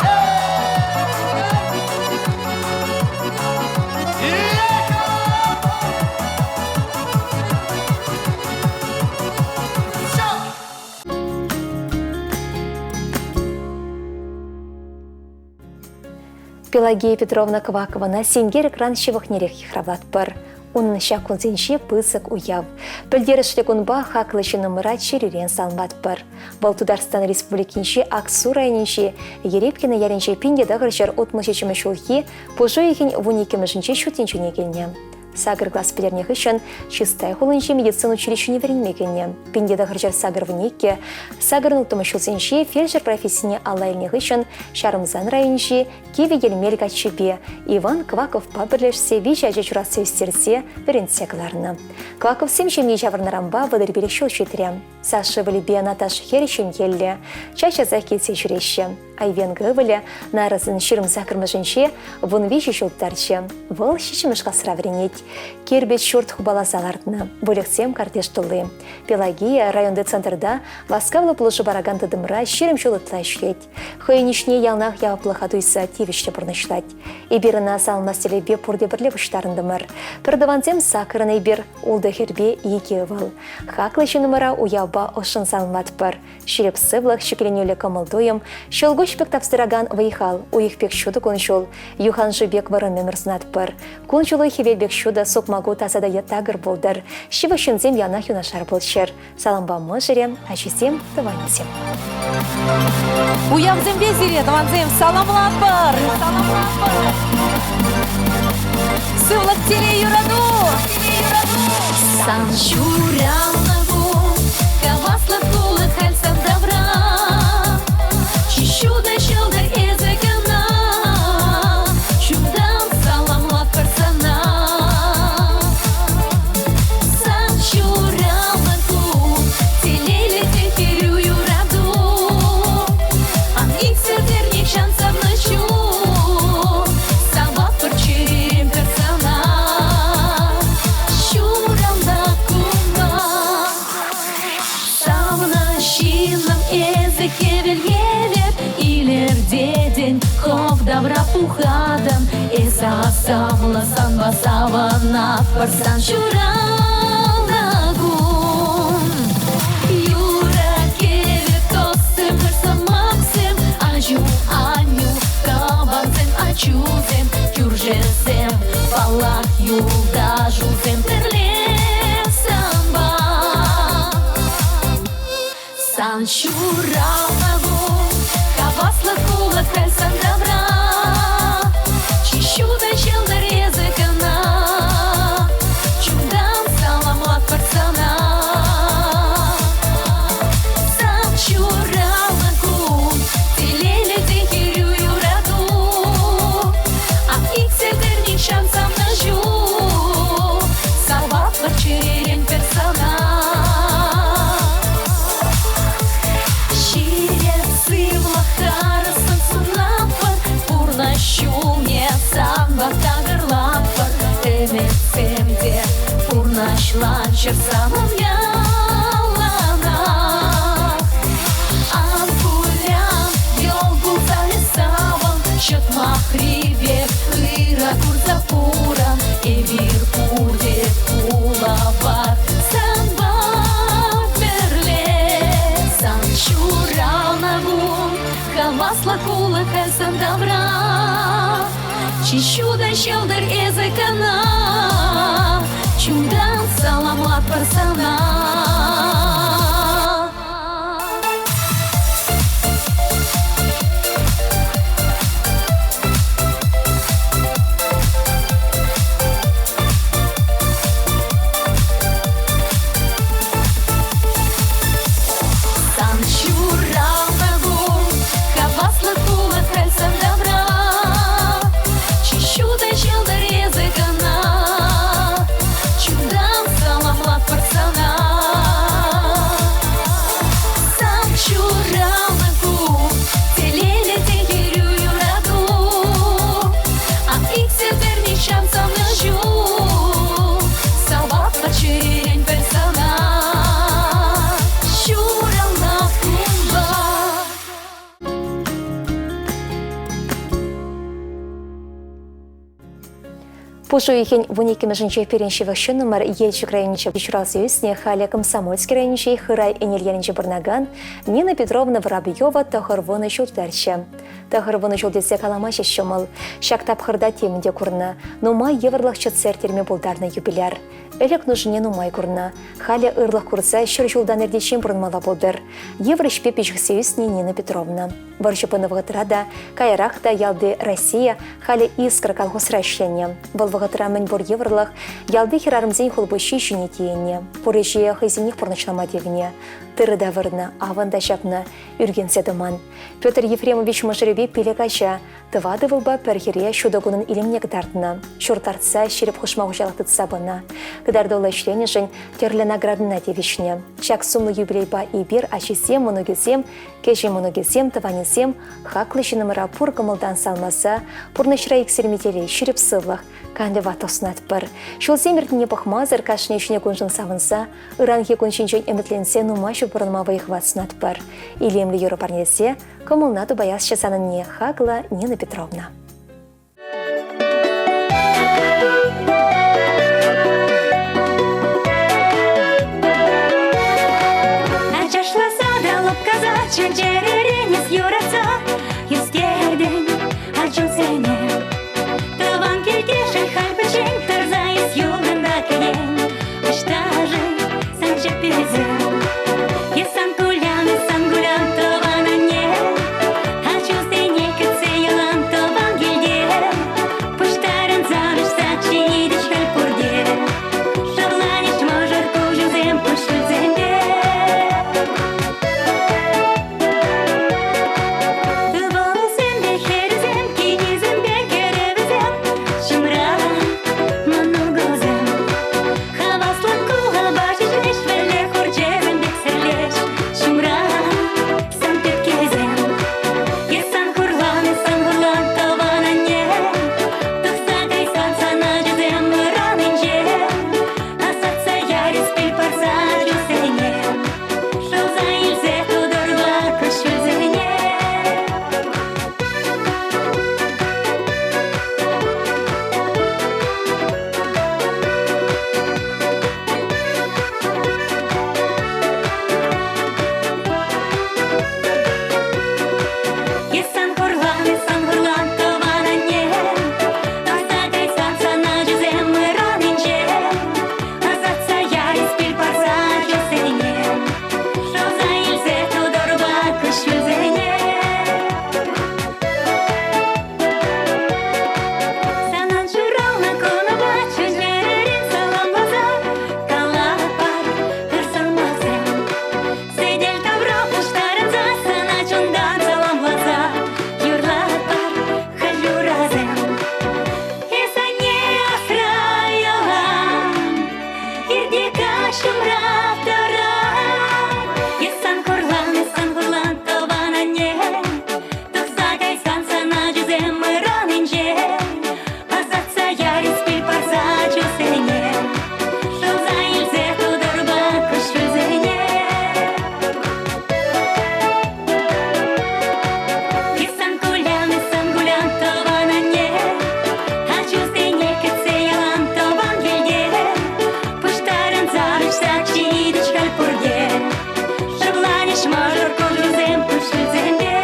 Пелагея Петровна Квакована сенкер экран ҫывӑхнерех йыхравлатпӑр. Унӑн ҫак кунсенче пысӑк уяв. Пӗлтерӗшлӗ кунпа хаклӑ ҫыннӑмӑра чӗререн саламлатпӑр. Вӑл Тутарстан Республикинчи Аксу районӗнчи Ерепкино ялӗнче 1967 ҫулхи пуш уйӑхӗн 12-мӗшӗнче ҫут тӗнчене килнӗ. Сакӑр класс пӗтернӗ хыҫҫӑн Чистай хулинчи медицина училищине вӗренме кӗнӗ. 1982 сакӑр ҫулсенче фельдшер профессине алла илнӗ хыҫҫӑн Ҫарӑмсан районӗнчи Кивӗ Йӗлмел каччипе Иван Кваковпа пӗрлешсе виҫӗ ача ҫуратса ӳстерсе вӗрентсе кӑларнӑ. Кваковсем ҫемье ҫавӑрнӑранпа 35 ҫул ҫитрӗ. Саша ывӑлӗпе Наташа хӗрӗ ҫемьеллӗ, час-часах килсе ҫӳреҫҫӗ. Айвенко ывӑлӗ нарӑсӑн 28-мӗшӗнче 13 ҫул тутарчӗ. Вӑл ҫиччӗмӗш класра вӗренет. Кирпӗч ҫурт хупаласа лартнӑ. Выльӑхсем картиш тулли. Пелагия районти центрта васкавлӑ пулӑшу паракан тытӑмра 20 ҫул ытла ӗҫлет. Хӑйӗн ӗҫне яланах яваплӑха туйса тивӗҫлӗ пурнӑҫлать. Эпир ӑна саламлас тӗллевпе пурте пӗрле пуҫтарӑнтӑмӑр. Пӗртӑвансем саккӑрӑн эпир, ултӑ хӗрпе икӗ ывӑл. Хаклӑ ҫыннӑмӑра уявпа ӑшшӑн саламлатпӑр. Ҫирӗп сывлӑх, ҫӗкленӳллӗ кӑмӑл-туйӑм, ҫӑлкуҫ пек тапстаракан вӑй-хал, уйӑх пек ҫутӑ кун-ҫул, юхан шыв пек вӑрӑм ӗмӗр сунатпӑр. Кун-ҫулу хӗвел пек ҫутӑ, сукмаку таса та такӑр пултӑр. Ҫывӑх ҫынсем яланах юнашар пулччӑр. Салампа мӑшӑрӗ, ачисем, тӑванӗсем. Уявсемпе сире, тӑвансем, саламлатпӑр! Саламлатпӑр! Сывлӑх, телей, юрату! Сан ҫуралнӑ кун, хаваслӑ кулӑ халь сан тавра. Чи ҫутӑ ҫӑлтӑр эсӗ кӑна, чунтан саламлатпӑр сана. Сан ҫуралнӑ кун, телейлӗ те хӗрӳ юрату. Ан иксӗлтӗр нихҫан савнӑ ҫул, саватпӑр чӗререн пӗр сана. Ҫуралнӑ куна савнӑ ҫыннӑм эсӗ хӗвел евӗр илӗртетӗн, хӑв тавра пухатӑн. Эс асамлӑ санпа савӑнатпӑр сан ҫуралнӑ кун. Юрӑ-кӗвӗ, тӑссем, пӗр сӑмахсем, аҫу-аннӳ, тӑвансем, ачусем, кӳршӗсем, паллах, юлташусем пӗрле санпа. Сан ҫуралнӑ кун, хаваслӑ кулӑ халь сан тавра. Чи ҫутӑ ҫӑлтӑр эсӗ кӑна, чунтан саламлатпӑр сана. Сан ҫуралнӑ кун, телейлӗ те хӗрӳ юрату. Ак иксӗлтӗр нихҫан савнӑ ҫул, саватпӑр чӗререн пӗр сана. Ҫирӗп сывлӑх харӑссӑн сунатпӑр, пурнӑҫ ҫулне санпа такӑрлатпӑр. Ӗмӗтсем те пурнӑҫланччӑр санӑн яланах. Ан кулян, йӑл кулса эс савӑн, ҫӑтмахри пек ырӑ курса пурӑн. Эпир пурте пулапар санпа пӗрле. Сан ҫуралнӑ кун хаваслӑ кулӑ халь сан тавра. Чи ҫутӑ ҫӑлтӑр эсӗ кӑна, чунтан саламлатпӑр сана. Сан ҫуралнӑ кун, хаваслӑ кулӑ халь сан тавра. Чи ҫутӑ ҫӑлтӑр эсӗ кӑна, чунтан саламлатпӑр сана. Сан ҫуралнӑ кун, телейлӗ те хӗрӳ юрату. Ак иксӗлтӗр нихҫан савнӑ ҫул, саваплӑ чӗререн пӗр сана. Ҫуралнӑ кунпа. Пуш уйӑхӗн вуниккӗмӗшӗнче пирӗн ҫывӑх ҫыннӑмӑр Елчӗк районӗнче ҫуралса ӳснӗ, халӗ Комсомольски районӗнчи Хырай Ӗнел ялӗнче пурӑнакан Нина Петровна Воробьева тӑхӑрвунӑ ҫул тутарчӗ. Тӑхӑрвунӑ ҫул тесе калама ҫеҫ ҫӑмӑл. Ҫак тапхӑрта темӗн те курнӑ, нумай йывӑрлӑх чӑтса ирттерме пултарнӑ юбиляр. Ӗлӗк нушине нумай курнӑ. Халӗ ырлӑх курса ҫӗр ҫултан иртиччен пурӑнмалла пултӑр. Йывӑр ӗҫпе пиҫӗхсе ӳснӗ Нина Петровна. Вӑрҫӑ пынӑ вӑхӑтра та, каярах та ялти Россия, халӗ Искра колхозра ӗҫленӗ. Вӑл вӑхӑт Вӑл вӑхӑтра мӗнпур йывӑрлӑх ялти хӗрарӑмсен хулпуҫҫи ҫине тиеннӗ. Пур ӗҫе хӑйсенех пурнӑҫлама тивнӗ. Тырӑ та вырнӑ, авӑн та ҫапнӑ, ӳркенсе тӑман. Петр Ефремович мӑшӑрӗпе пилӗк ача, тӑватӑ ывӑлпа пӗр хӗре ҫутӑ кунӑн илемне кӑтартнӑ. Ҫурт лартса ҫирӗп хушма хуҫалӑх тытса пынӑ. Кӑтартуллӑ ӗҫленӗшӗн тӗрлӗ наградӑна тивӗҫнӗ. Ҫак сумлӑ юбилейпа эпир, ачисем, мӑнукӗсем, кӗҫӗн мӑнукӗсем, тӑванӗсем хаклӑ ҫыннӑмӑра пур кӑмӑлтан салмаса пурнӑҫра иксӗлми телей, ҫирӗп сывлӑх, канлӗ ватлӑх сунатпӑр. Ҫулсем иртнине пӑхмасӑр кашни ҫӗнӗ куншӑн савӑнса, ыранхи кун ҫинчен ӗмӗтленсе нумай ҫул пурӑнма вӑй-хӑват сунатпӑр. Илемлӗ юрӑ парнелесе кӑмӑлна тупаясчӗ санӑнне, хаклӑ Нина Петровна. Ачашласа та лӑпкаса чун-чӗререн эс юратса ӳстертӗн ачусене. Тӑван килтешӗн халь пӗччен тӑрса эс юлтӑн та кӗтен. Ӑҫта-ши сан чӗпписем? Е сан кулян, сан кулян тӑван анне? Ачусене кӗтсе ялан тӑван килте. Пуҫтарӑнса вӗҫса ҫитӗҫ халь пурте. Шавланӗҫ мӑшӑр куҫусем куҫҫульсемпе. Ывӑлсемпе хӗрсем, кинӗсемпе кӗрӗвӗсем, ҫумра мӑнукусем. Хаваслӑ кулӑпа ҫеҫ вӗлле хурчӗсем пек сӗрлеҫ. Ҫумра сан пепкесем. Е сан хурлан, сан хурлан тӑван анне. Тухса кайсан сан ачусем ыранӗнче. Асатса ярӗс пил парса ачусене. Шӑлса илсе тутӑрла куҫҫульсене. Е сан хурлан, сан хурлан тӑван анне. Аса кайсан сан ачусем ыранӗнче. Асатса ярӗс пил парса ачусене. Шӑлса илсе тутӑрпа куҫҫульсене. Санӑн ҫуралнӑ кунупа чун-чӗререн саламласа калатпӑр ыр сӑмахсем. Сӗтел тавра пуҫтарӑнса сана чунтан саламласа юрлатпӑр халь юрӑсем. Эс анне асра ялан, ирте каҫ умра тӑран. Эс сан хурлан, сан хурлан тӑван анне, тухса кайсан сан ачусем ыранӗнче. Асатса ярӗс пил парса ачусене, шӑлса илсе тутӑрпа куҫҫульсене. Сан кулян, сан кулян тӑван анне, ачусене кӗтсе ялан тӑван килте. Пуҫтарӑнса вӗҫса ҫитӗҫ халь пурте, шӑпланӗҫ мӑшӑр куҫусем куҫҫульсемпе.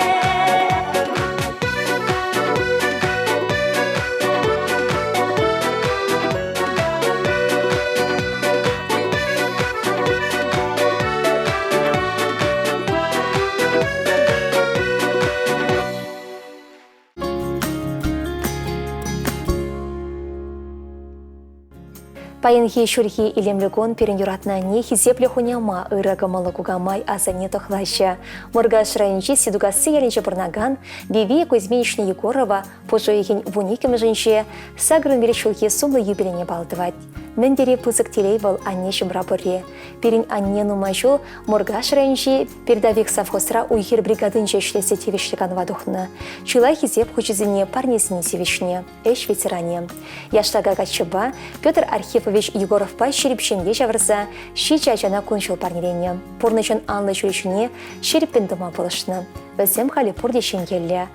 Паянхи ҫурхи илемлӗ кун пирӗн юратнӑ анне хисеплӗ хуняма, ырӑ кӑмӑллӑ кукамай асанне тӑхлаҫҫӗ. Муркаш районӗнчи Сидукасси ялӗнче пурӑнакан Вивия Кузьминична Егорова пуш уйӑхӗн вуниккӗмӗшӗнче сакӑрӑн ҫулхи сумлӑ юбилейне паллӑ тӑвать. Мӗн тери пысӑк телей вӑл анне ҫумра пурри. Пирӗн анне нумай ҫул Муркаш районӗнчи Передовик совхозра уй-хир бригадинче ӗҫлесе тивӗҫлӗ канӑва тухнӑ. Чылай хисеп хучӗсене парнесене тивӗҫнӗ. Ӗҫ ветеранӗ. Яштака каччӑпа Петр Архипович Егоровпа ҫирӗп ҫемье ҫавӑрса ҫичӗ ачана кун-ҫул парнеленӗ. Пурнӑҫӑн анлӑ ҫулӗ ҫине ҫирӗппӗн тӑма пулӑшнӑ. Вӗсем халӗ пурте ҫемьеллӗ.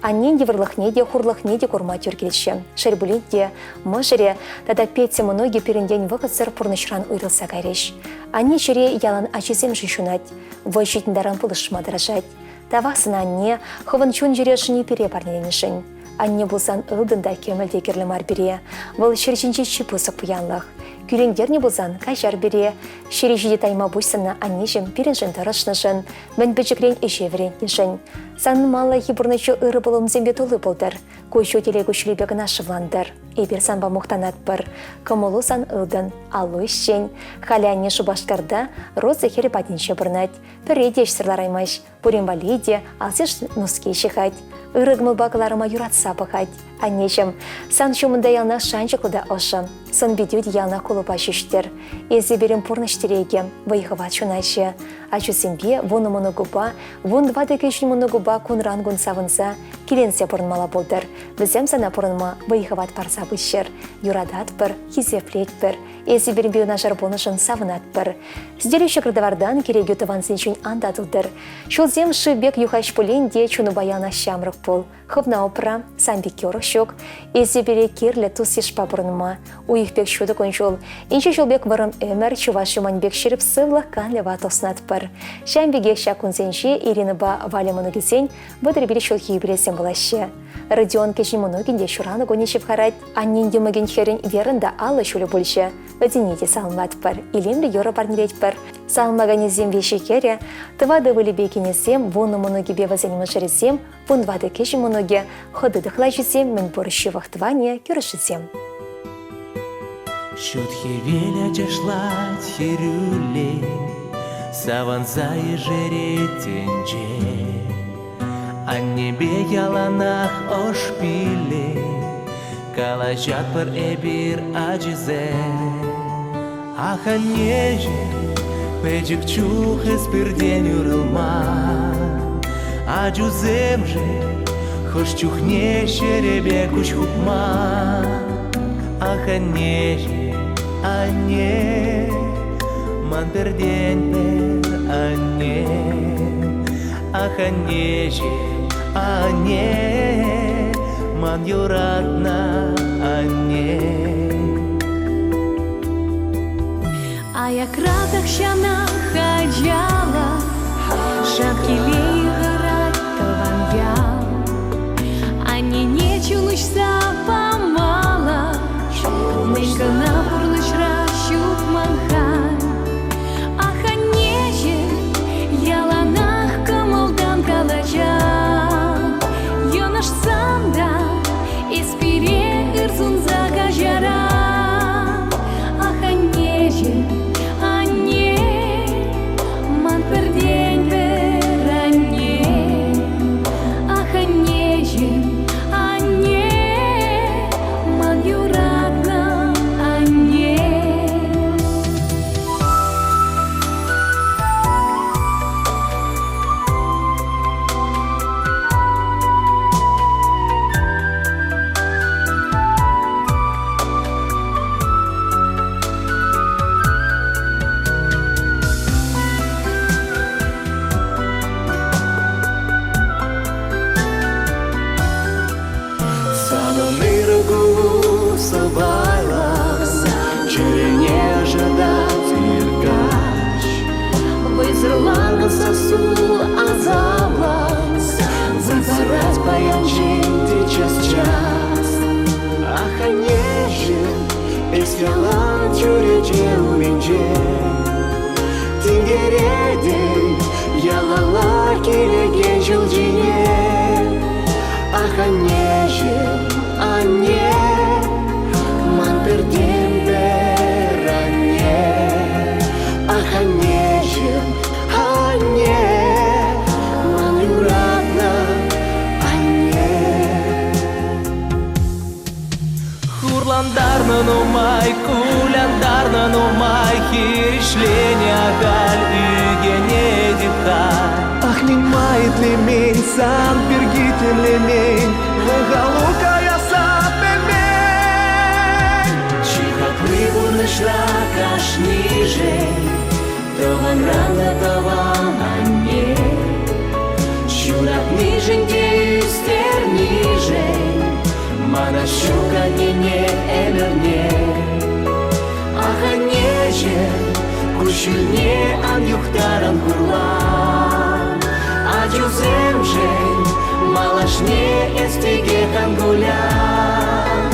Аннен йывӑрлӑхне те, хурлӑхне те курма тӳр килчӗ. Шел пулин те, мӑшӑрӗ тата Петя мӑнукӗ пирӗнтен вӑхӑтсӑр пурнӑҫран уйрӑлса кайрӗҫ. Анне чӗри ялан ачисемшӗн ҫунать, вӑй ҫитнӗ таран пулӑшма тӑрӑшать. Тавах сана, анне, хӑвӑн чун-чӗрешӗн пире парнеленӗшӗн. Анне пулсан ылтӑн та кӗмӗл те кирлӗ мар пире. Вӑл ҫӗр ҫинчи чи пысӑк пуянлӑх. Кӳрентернӗ пулсан каҫар пире. Ҫӗре ҫити тайма пуҫ сана, аннеҫӗм, пирӗншӗн тӑрӑшнӑшӑн, мӗн пӗчӗкрен ӗҫе вӗрентнӗшӗн. Санӑн маллахи пурнӑҫу ырӑ пулӑмсемпе тулли пултӑр. Куҫу телей куҫҫулӗпе кӑна шывлантӑр. Эпир санпа мухтанатпӑр. Кӑмӑлу сан ылтӑн, аллу ӗҫчен. Халӗ анне Шупашкарта Роза хӗрӗ патӗнче пурӑнать. Пӗрре те ӗҫсӗр лараймасть. Пурин валли те алсиш нуски ҫыхать. Ырӑ кӑмӑлпа кӑларӑма юратса пӑхать. Аннеҫӗм, сан ҫумӑнта яланах шанчӑклӑ та ӑшӑ. Сӑн-питӳ те яланах кулӑпа ҫӳҫтер. Эсӗ пирӗн пурнӑҫ тӗрекӗ, вӑй-хӑват ҫуначӗ. Ачусемпе, вунӑ мӑнукупа, вунтӑватӑ кӗҫӗн мӑнукупа кунран-кун савӑнса, киленсе пурӑнмалла пултӑр. Вӗсем сана пурӑнма вӑй-хӑват парса пыччӑр. Юрататпӑр, хисеплетпӗр. Эсӗ пирӗнпе юнашар пулнӑшӑн савӑнатпӑр. Сӗтеле ҫӑкӑр-тӑвартан кӗрекӳ тӑвансенчен ан татӑлтӑр. Ҫулсем шыв пек юхаҫ пулин те чунупа яланах ҫамрӑк пул. Хӑвна упра, сан пек юрӑх ҫук. Эсӗ пире кирлӗ тус-йышпа пурӑнма. Уйӑх пек ҫутӑ кун-ҫул, инҫе ҫул пек вӑрӑм ӗмӗр, чӑваш юман пек ҫирӗп сывлӑх канлӗ ватӑлснатпӑр. Ҫавӑн пекех ҫак кунсенче Иринӑпа Валя мӑнукӗсен 35 ҫулхи юбилейсем пулаҫҫӗ. Родион кӗҫӗн мӑнукӗн те ҫуралнӑ кунӗ ҫывхарать. Аннен йӑмӑкӗн хӗрӗн Верӑн та 50 ҫулӗ пулчӗ. Вӗсене те саламлатпӑр, илемлӗ юрӑ парнелетпӗр. Саламлаканӗсем виҫӗ хӗрӗ, тӑватӑ ывӑлӗпе кинӗсем, вунӑ мӑнукӗпе вӗсен мӑшӑрӗсем, вунтӑватӑ кӗҫӗн мӑнукӗ, хӑтӑ тӑхлачисем, мӗнпур ҫывӑх тӑванӗ, кӳршисем. Ҫут хӗвел ачашлать хӗрӳллӗн, Савӑнса ешерет тӗнче. Аннепе яланах ӑш пиллӗн Калаҫатпӑр эпир ачисем. Ах, аннеҫӗм, пӗчӗк чух эс пиртен уйрӑлман. Ачусемшӗн хӑш чухне ҫӗрӗпе куҫ хупман. Ах, аннеҫӗм, анне, ман пӗртен-пӗр анне. Ах, аннеҫӗм, анне, ман юратнӑ анне. Аякра тахҫанах ачалӑх Шав киле йыхӑрать тӑван ял. Аннене чун уҫса памалӑх Мӗн кӑна пурнӑҫра ҫук ман халь. Ах, аннеҫӗм, яланах кӑмӑлтан калаҫан. Йӑнӑшсан та эс пире ыр сунса каҫаран. Ах, аннеҫӗм, анне, ман пӗртен-пӗр анне. Ах, аннеҫӗм, анне, ман юратнӑ анне. Санӑн ырӑ кулу сӑпайлӑ, чӗрене ӑшӑтать ир-каҫ. Вӑйсӑрланнӑ сасу асаплӑ, Захарать паян те час-час. Ах, аннеҫӗм, эс ялан чӳрече умӗнче. Тинкеретӗн ялалла килекен ҫул ҫине. Ах, аннеҫӗм, анне, ман пӗртен-пӗр анне. Ах, аннеҫӗм, анне, ман юратнӑ анне. Хурлантарнӑ нумай, кулянтарнӑ нумай, хирӗҫленӗ ахаль ӳкӗнетӗп-ха. Ах, мӗн-ма итлемен, сан пирки тимлемен, вӑхалу каясса пӗлмен. Чи хакли пурнӑҫра кашнишӗн тӑванран та тӑван анне. Ҫуратнишӗн те ӳстернишӗн мана ҫук аннене ӗмӗрне. Ах, аннеҫӗм, куҫҫульне ан юхтарӑн хурлан. Ачусемшӗн малашне эс текех ан кулян.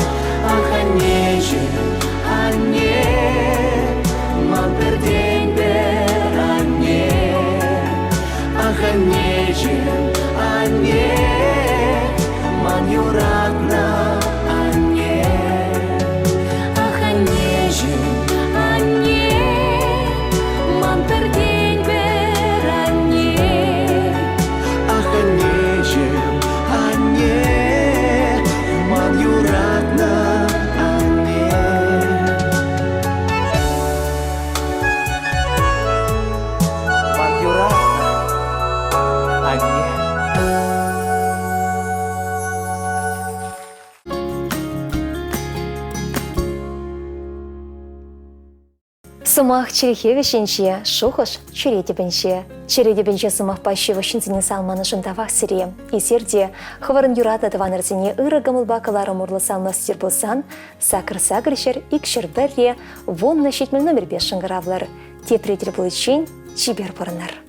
Ах, аннеҫӗм, анне, ман пӗртен-пӗр анне. Ах, аннеҫӗм, анне, ман юратнӑ анне. Сӑмах чӗлхе вӗҫӗнче, шухӑш чӗре тӗпӗнче. Чӗре тӗпӗнче сӑмахпа ҫывӑх ҫынсене салманӑшӑн тавах сире. Эсир те хӑвӑрӑн юратнӑ тӑванӑрсене ырӑ кӑмӑлпа кӑларӑм урлӑ салмастир пулсан сакӑр сакӑр ҫӗр икҫӗр пӗрре 10 70 номерпе шӑнкӑравлӑр. Тепре тӗл пуличчен чипер пурӑнӑр.